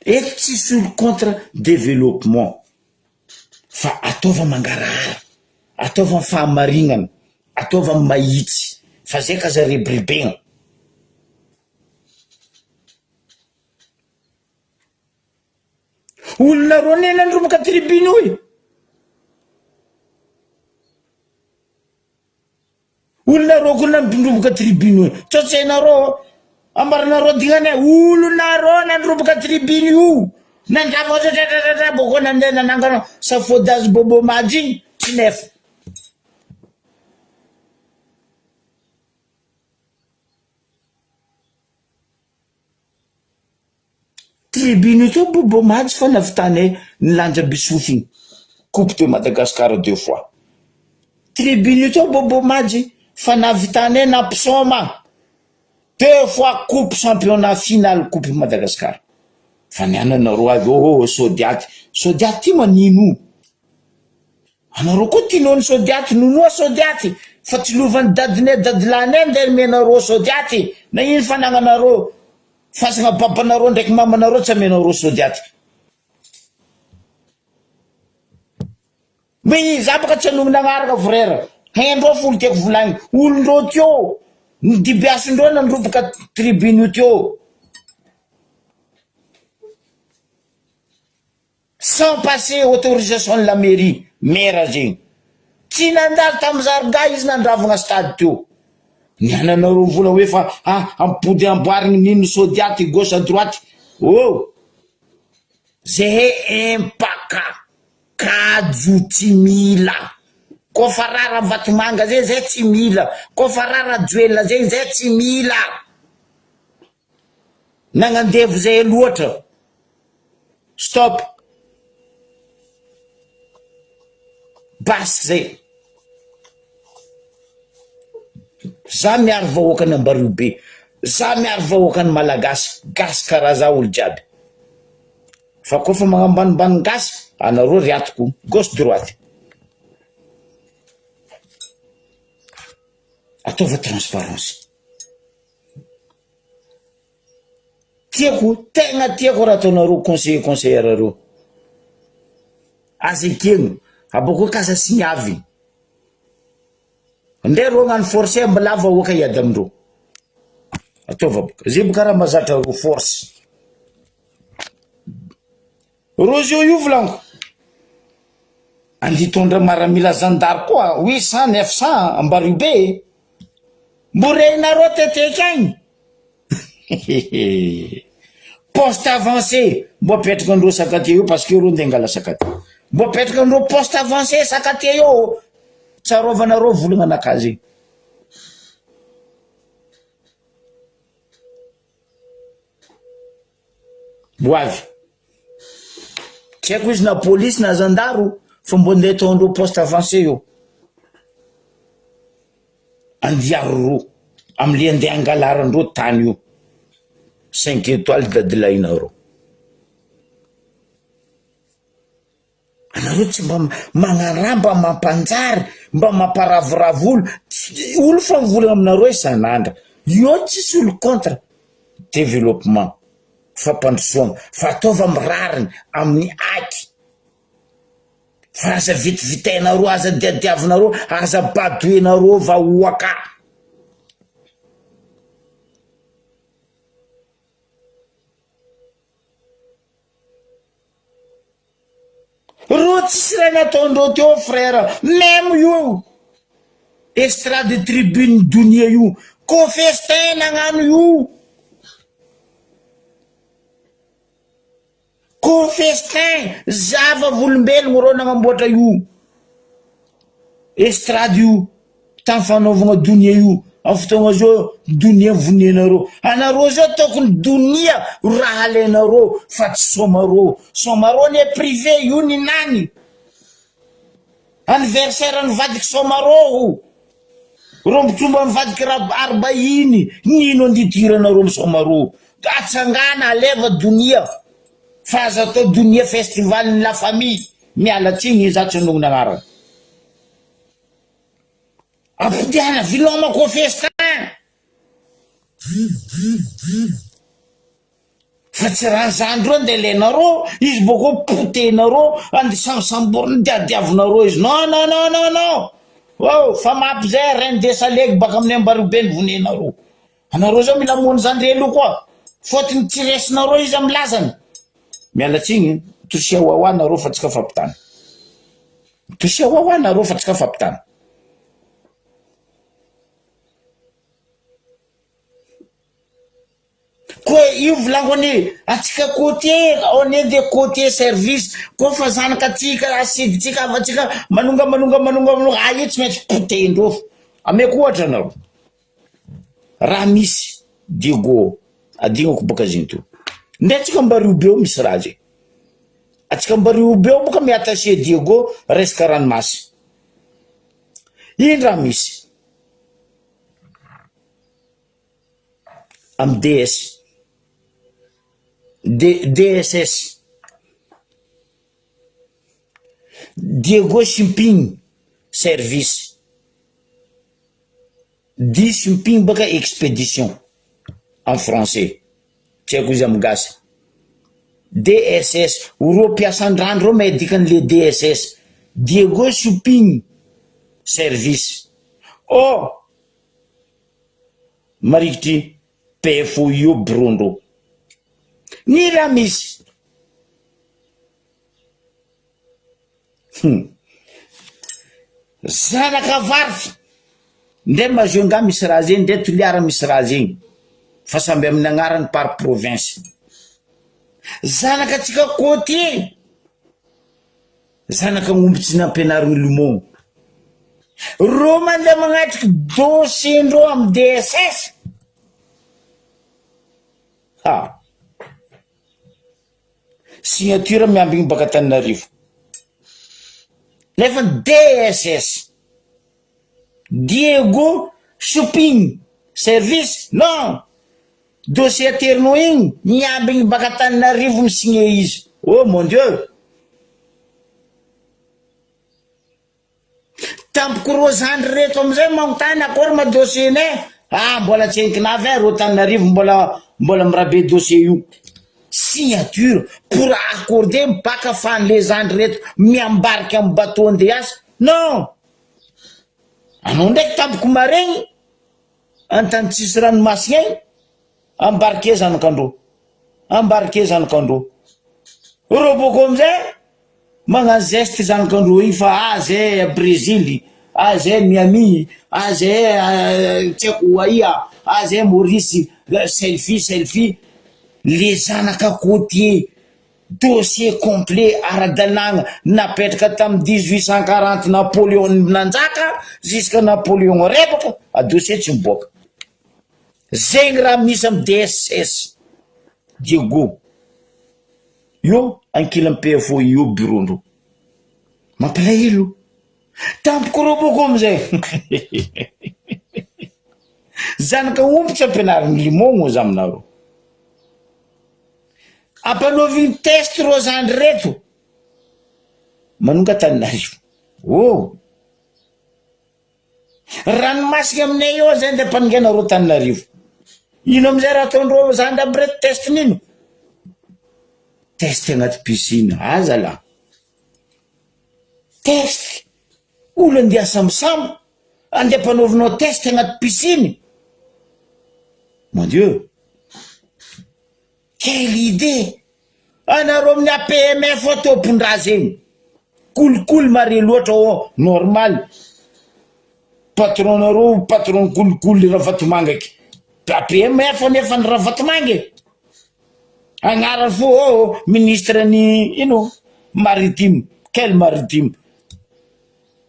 Eto tsisy olo contre développement fa ataova mangarahara, ataova am fahamarignana, ataova am mahitsy fa zay k'aza rebirebegna. Olona roa anie nandroboka tribune io e! Olona reo koa nandroboka tribune io, sao tsy hainareo, ambaranareo dingana e, olona reo nandroboka tribune io, nandrava tratratratra bôkô nandeha nanangana safodazy bobo majy igny, tsy nefa. Tribune io teo bobo majy fa navitanay nilanja bisofy igny, coupe de Madagascar deux fois. Tribune io teo bobo majy fa navitanay nampisaoma deux fois coupe championnat finale coupe Madagascar. Fa ny ananareo avy eo oh sodiaty, sodiaty ty manino io? Anareo koa tianao ny sodiaty, nonoa sodiaty fa tsy lovan'ny dadinay dadilahinay ndeha omenareo sodiaty na ino fanagnanareo. Fasagna babanareo ndraiky mamanareo tsy amenareo sodiaty. Mais za baka tsy hanonona agnarana frère. Haindreo folo tiako volagny. Olondreo teo ny dibiasindreo nandroboka tribune io teo. Sans passer autorisation ny la mairie, maire zegny. Tsy nandalo tam zarga izy nandravagna stade teo. Ny ananareo vola hoe fa ah ampody amboarigny nino sodiaty gauche à droite. Oh! Zehe empaka kajo tsy mila. Kôfa raha Ravatomanga zay zay tsy mila. Kôfa raha Rajoelina zay zay tsy mila. Nagnandevo zay loatra. Stop. Basy zay. Za miaro vahoakan'i Ambariobe, za miaro vahoakan'i Malagasy, gasy karaha za olo jiaby. Fa koa fa magnambanimbany gasy, anareo ry atiko, gauche droite. Ataova transparence. Tiako, tegna tiako raha ataonareo conseiller conseillère reo. Aza ekegna, abôkeo kasa signiavy. Ndray reo agnano force mbola vahoaka hiady amindreo. Ataova boka. Zay boka raha mahazatra reo force. Rozio io volaniko. Andeha hitondra maramila zandary koa 800 900 Ambaribe e. Mbo rehinareo teteky agny. Poste avancé mbo apetraka andreo Sakatia io parce que reo ndeha angala Sakatia. Mbo apetraka andreo poste avancé Sakatia io. Tsaroovanareo volagna anakahy zegny. Ho avy. Tsy haiko izy na polisy na zandaro fa mbo ndeha ataondreo poste avancé io. Andiaro ro amle andeha angalarandreo tany io. Cinq étoiles dadilahinareo. Anareo tsy mba magnaraha mba mampanjary mba mamparavoravo olo, olo fa mivolagna aminareo isan'andro, io tsisy olo contre développement, fampandrosoagna fa ataova am rariny amin'ny aky fa aza vitivitainareo aza diadiavinareo aza badoenareo vahoaka. Reo tsisy raha nataondreo teo frère meme io estrade tribune donia io ko festin nagnano io ko festin za vavolombelogno reo nagnamboatra io estrade io tam fanaovagna donia io am fotoagna zao donia vonenareo anareo zao tokony donia raha alainareo fa tsy somarô somarô anie privé io ninany anniversaire ny vadiky somarô o rombotromba ny vadiky ra arbainy nino andidiranareo am somarô atsangana aleva donia fa aza atao donia festival ny la famille miala tsigny za tsy hanonona agnarana. Ampodiana viloma ko festin fa tsy raha zandry reo nde alainareo izy boko potehinareo ande sambosamborina diadiavinareo izy non non non non non oh fa mapy zay reine de salegy baka amin'ny Ambariobe ny vonenareo anareo zao mila mono zandry elo koa fôtony tsy resinareo izy amy lazany miala tsigny tosia wawa nareo fa tsika fampitana Tosia wawa nareo fa tsika fampitana. Koa io volaniko anie atsika côtier on est des côtier service koa fa zanaka atsika asiditsika havantsika manonga manonga manonga manonga ah io tsy maintsy potehin-dreo fo. Ameko ohatra anareo raha misy Diego adignako baka zegny teo ndray tsika mba riobe ao misy raha zay. Atsika mba riobe ao boka mi-attacher Diego resaka ranomasy. Ino raha misy? Am DS. D DSS. Diego Shipping Service. Di Shipping baka expedition en français. Tsy haiko izy amin'ny gasy. DSS, ireo mpiasan-drano ireo mahay dikan'le DSS. Diego Shopping Service. Oh! Marikitry PFO io bureau-ndreo. Ny raha misy. Hum. Zanaka varika. Ndray Majunga misy raha zegny, ndray Toliara misy raha zegny. Fa samby amin'ny agnarany par province. Zanaka antsika côtier. Zanaka omby tsy nampianarigny lomogno. Reo mandeha magnatriky dossier-ndreo amin'ny DSS. Ha. Signature miambigny baka Antananarivo. Nefa DSS. Diego. Shopping service non! Dossier aterinao igny miambigny baka Antananarivo mi-signer izy oh mon Dieu! Tampoko rô zandry reto amizay magnontany akory ma dossier nay ah mbola tsy enkinavy ah rô Tananarivo mbola mbola mirabe dossier io signature pour accorder mipaka fanle zandry reto miambarika am bateau andeha hiasa non! Anao ndraiky tampoko maregny antany tsisy ranomasina agny ambarike zanakandrô ambarike zanakandrô rô bôko amizay magnano geste zanakandrô igny fa ah zay Brezily ah zay Miami ah zay tsy haiko aia ah zay Maurice selfie selfie le zanaka côtier Dossier complet ara-dalàgna napetraka tamin'ny 1840 Napoléon nanjaka jusqu'à Napoléon rebaka a dossier tsy miboaka. Zegny raha misy amin'ny DSS Diego io ankilan'ny PFO io bureau ndreo. Mampalahelo. Tampoko reo boko amizay. Zanaka omby tsy ampianariny limogno za aminareo. Ampanaoviny test reo zandry reto manonga Antananarivo oh! Ranomasina aminay eo zay nde ampanongena reo Antananarivo ino amizay raha ataondreo zandry aby reto test n'ino? Test agnaty piscine aza lah! Test olo andeha sambosambo andeha ampanaovinao test agnaty piscine mon Dieu! Quelle idée! Anareo amin'ny APMF ao tompon-draha zegny. Kolikoly mare loatra ao normal. Patron nareo patron kolikoly Ravatomanga eky. APMF anefa ny Ravatomanga e. Agnarany fo oh ministre ny ino maritime. Quel maritime?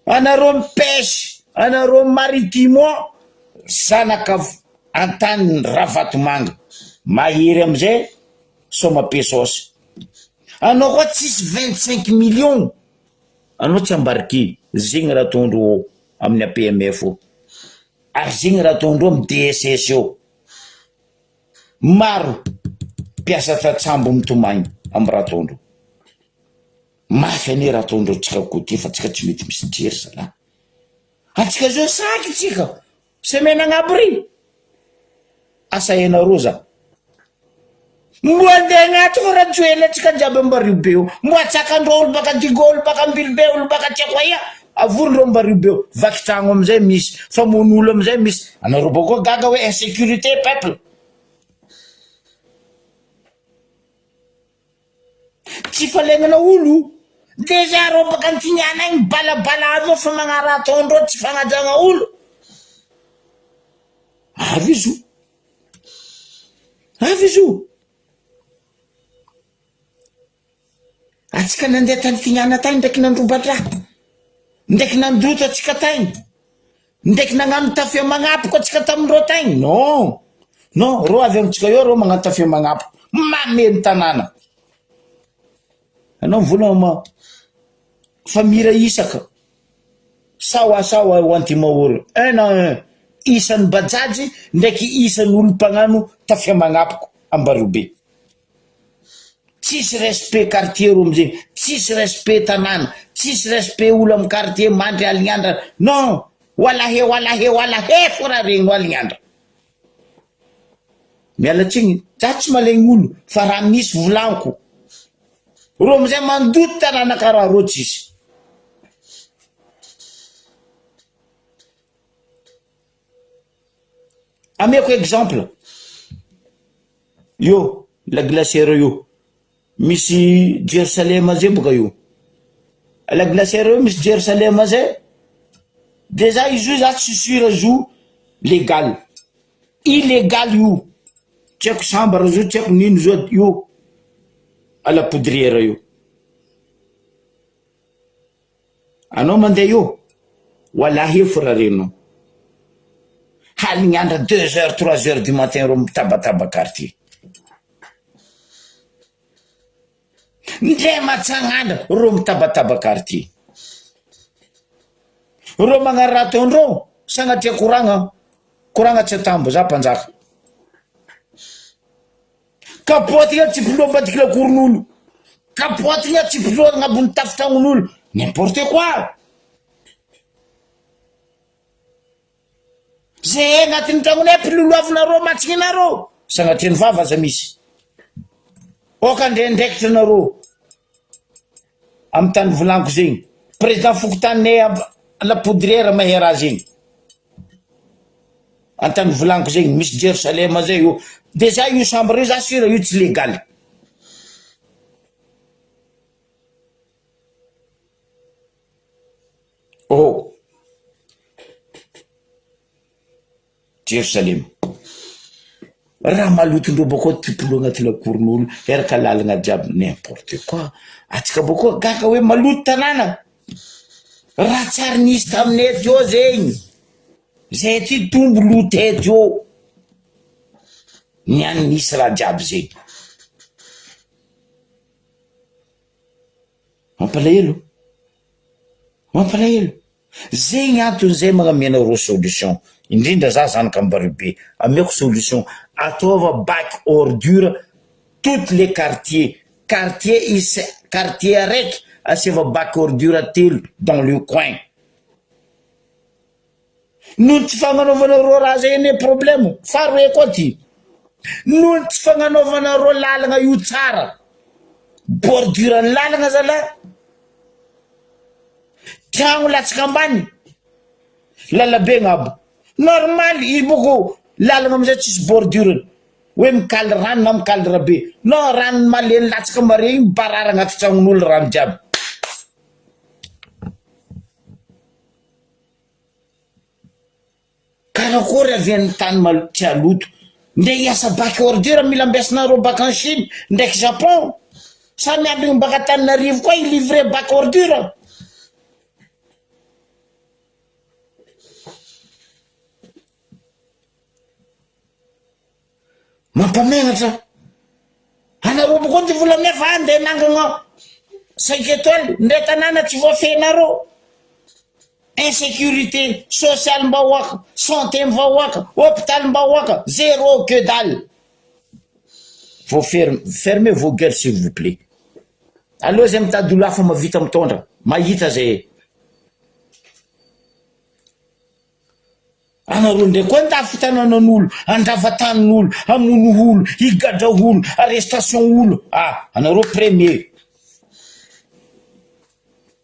Anareo mi pêche, anareo maritime ao zanaka antaniny Ravatomanga. Mahery amizay sao mampisaosy. Anao koa tsisy 25 millions anao tsy embarquer zegny raha ataondreo ao amin'ny APMF ao ary zegny raha ataondreo amin'ny DSS ao. Maro mpiasa tantsambo mitomagny amin'ny raha ataondreo. Mafy anie raha ataondreo tsika côtier fa tsika tsy mety misy jery zalah. Atsika zao saky tsika semaine agnabo ry. Asa hainareo za. Mbo andeha agnaty ko rajoelina tsika jiaby ambario be io. Mbo atsakandreo olo baka digo olo baka ambilobe olo baka tsy haiko aia. Avorondreo ambario be io. Vaky tragno amizay misy. Famono olo amizay misy. Anareo bako gaga hoe insécurité peuple. Tsy falegnana olo Déjà reo baka antignana agny balabala avy eo fa magnaraha ataondreo tsy fagnajagna olo Avy izy io Avy izy io Atsika nandeha tany Tignana tany ndraiky nandroba-draha ndraiky nandoto atsika tagny Ndraiky nagnano tafia magnapoko atsika tamindreo tagny non non reo avy amitsika eo reo magnano tafia magnapoko mameno tanàna anao mivolagna ma fa mira isaka sawa sawa ho antimahory un à un isan'ny bajaj ndraiky isan'ny olo mpagnano tafia magnapoko ambarobe tsisy respect quartier reo amizegny tsisy respect tanàna tsisy respect olo amy quartier mandry alignandra non walahe walahe walahe fo raha regninao alignandra miala tsigny za tsy malegny olo fa raha misy volagniko reo amizay mandoto tanàna karaha reo tsisy. Ameko exemple, io la glacière io, misy Jerosalema zay boka io, la glacière io misy Jerosalema zay, dejà izy io za tsy sur izy io légal, illégal io, tsy haiko sambara izy io tsy haiko n'ino izy io, io à la poudrière io. Anao mandeha eo, walahi eo fo raha renao. Halignandra deux heures trois heures du matin reo mitabataba quartier. Ndre matsagnandra reo mitabataba quartier. Reo magnarato andreo, sagnatria koragna. Koragna tsy atambo, za mpanjaka. Kapoatigna tsipoloha ambadiky lakoron'olo. Kapoatigna tsipoloha agnabon'ny tafon-tragnon'olo. N'importe quoi! Ze agnatin'ny tragnonay ampiloloavinareo mantsigninareo. Sagnatria ny vava aza misy. Aoka handray andraikitra nareo. Amin'ny tany volaniko zegny. Président fokontaninay la poudrière mahay raha zegny. Antany volaniko zegny misy Jerosalema zay io. Déjà io chambre io za sur io tsy légal. Oh. Jerosalema. Raha malotondreo bakao tipolo agnaty lakoron'olo eraka lalagna jiaby n'importe quoi. Atsika bakao gaga hoe maloto tanàna. Raha tsary nisy taminay teo zegny. Zay ty tombo loto teo. Niany nisy raha jiaby zegny. Mampalahelo. Mampalahelo. Zegny antony zay magnamianareo solution. Indrindra za zanaka Ambaribe. Amiako solution. Ataova bac ordure toutes les quartiers. Quartier is quartier araiky asiava bac ordure telo dans le coin. Noho ny tsy fagnanaovanareo raha zay anie problème faharoe koa ty. Noho ny tsy fagnanaovanareo lalagna io tsara. Bordure ny lalagna zalahy. Tragno latsaka ambany, lalabe agnabo. Normal izy boko lalagna amizay tsisy bordure hoe mikaly rano na mikaly rabe. Non rano malemy latsaka mare igny mibarara agnaty tragnon'olo rano jiaby. Karakory avy any tany malo tsy haloto. Ndeha hiasa bac ordure mila ambiasinareo baka en Chine ndraiky Japon. Sa miambigny baka Antananarivo koa hi livrer bac ordure. Mampamenatra. Anareo boko ty vola nefa andeha nangana cinq étoiles ndray tanàna tsy voafehinareo. Insécurité sociale mbahoaka, santé mvahoaka, hôpital mbahoaka, zéro que dalle. Vao ferme, fermez vos gueules s'il vous plait. Aleo zay mitady olo hafa mavita mitondra, mahita zay. Anareo ndray koa andafy tananan'olo, andrava tanin'olo, hamono olo, higadra olo, arrestation olo, ah anareo premier.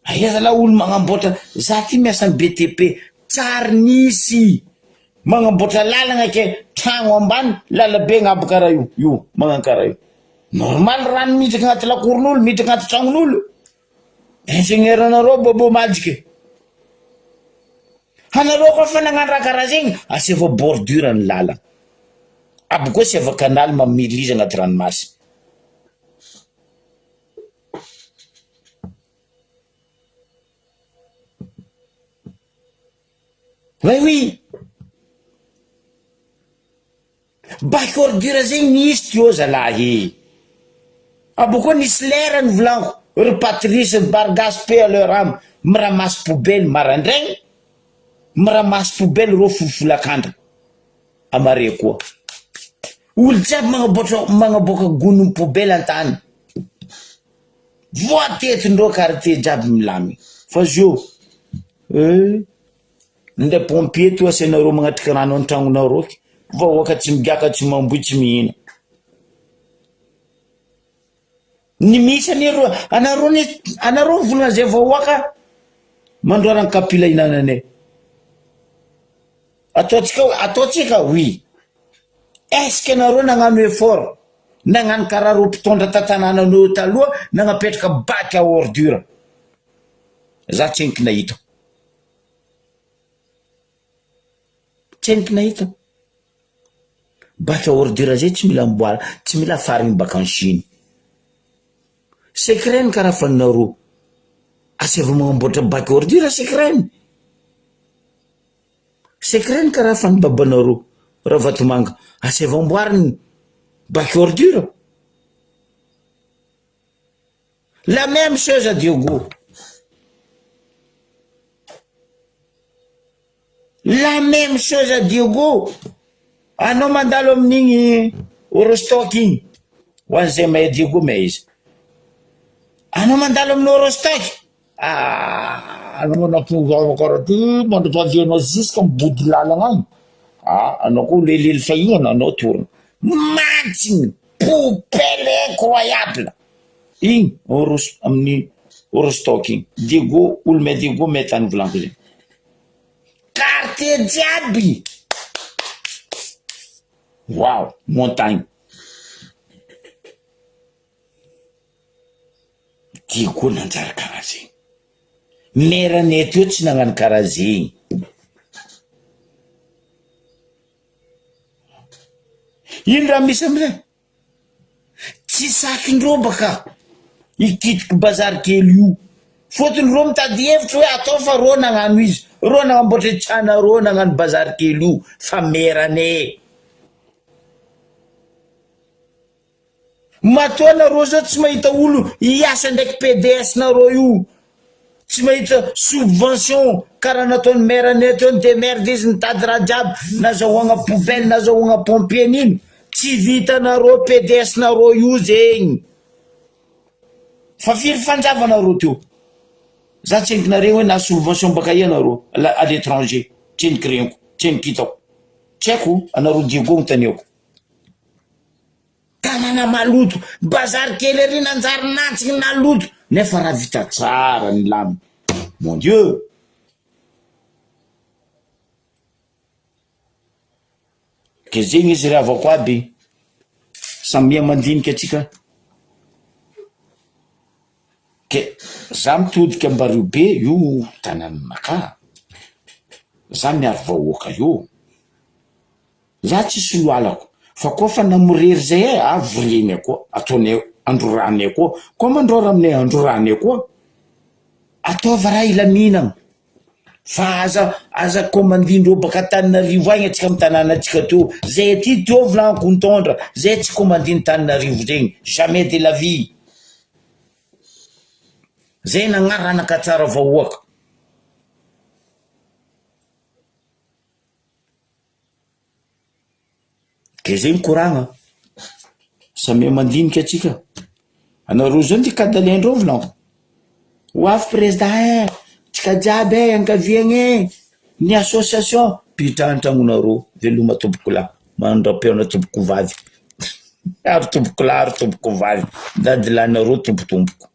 Aia zalahy olo magnamboatra, za ty miasa am BTP, tsary nisy magnamboatra lalagna ke tragno ambany lalabe agnabo karaha io, io magnano karaha io, normal rano midriky agnaty lakoron'olo, midriky agnaty tragnon'olo. Ingénieur anareo bobo magic. Anareo koa fa nagnano raha karaha zegny, asiavo bordure ny lalana. Aby koa asiava canal mamily izy agnaty ranomasy. Oui oui. Bac ordure zegny nisy teo zalahy e! Abôkô nisy lera nivolaniko ry Patrice ry Bargas paix à leur âme miramasse poubelle maraindraigny miramasse poubelle reo folofolakandro amare koa olo jiaby magnaboatra magnaboaka gony poubelle antany voatetindreo quartier jiaby milamy fa zio eh. Minday pompier toa asainareo magnatriky rano antragnonareo eky, vahoaka tsy migiaka tsy mamboy tsy mihina. Ny misy anie ro anareo anie anareo mivolagna zay vahoaka mandroara ny kapila ihinananay. Ataontsika hoe ataontsika oui. Est ce que anareo nagnano effort nagnano karaha reo mpitondra tantanananeo taloha nagnapetraka bac à ordure? Za tsy henoko nahita. Tsy haiko nahita. Bac à ordure zay tsy mila amboarina, tsy mila afarigny baka en Chine. Secret-ny karaha faninareo. Asaivo magnamboatra bac à ordure secret-ny. Secret-ny karaha fany babanareo Ravatomanga. Asaivo amboariny bac à ordure. La même chose à Diogo. La même chose à Diego, anao mandalo amin'igny Eurostock igny, ho an'izay mahay Diego mahay izy, anao mandalo amin'ny Eurostock, ah anao manao vava karaha ty mandra-pahavianao jusque amy body lalagna agny, ah anao koa lelely fahihana anao torina, mantsiny, poubelle incroyable, igny Euros- amin'ny Eurostock igny, Diego olo mahay Diego mahay tany volaniko zegny. Quartier jiaby! Wow! Montagne. Ty koa nanjary karaha zegny. Maire anay teo tsy nagnano karaha zegny. Ino raha misy amizay? Tsy sakin-dreo baka hikitiky bazary kely io. Fôtony reo mitady hevitry hoe atao fa reo nagnano izy, reo nagnamboatra tsana reo nagnano bazary kely io fa merane. Matoa nareo zao tsy mahita olo hiasa ndraiky PDS nareo io, tsy mahita subvention karaha nataony maire anay teo ni-demerde izy nitady raha jiaby nazahoagna poubelle nazahoagna pompier n'ino. Tsy vitanareo PDS nareo io zegny. Fa firy fanjava nareo teo? Za tsy entinareo hoe na subvention baka aia nareo à l'étranger. Tsy endriky reniko, tsy endriky hitako. Tsy haiko, anareo Diego agnontaniako. Tanàna maloto, bazary kely ery nanjary nantsigny naloto, nefa raha vita tsara ny lamina. Mon Dieu! Ke zegny izy ry havako aby, samia mandinika atsika, ke za mitodika Ambario be io tanànanakahy, za miaro vahoaka io, za tsisy lohalako fa koa fa namorery zay e, ah vorianay koa, ataonay androranay koa, koa mandrora aminay androranay koa, ataova raha hilaminana. Fa aza aza commandin-dreo baka Antananarivo agny atsika amy tanànatsika tô, zay aty tô volaniko mitondra, zay tsy commandin Antananarivo zegny, jamais de la vie, zay nagnarana tsara vahoaka. De zay ny koragna, samia mandinika atsika, anareo zao ndeha kadalain-dreo volaniko, ho avy prezida eh, tsika jiaby eh, ankaviagna eh, ny association, pitrahan-tragnonareo, veloma tompokolahy, mandra-pihaona tompokovavy, ary tompokolahy ary tompokovavy, dadilahinareo tompotompoko.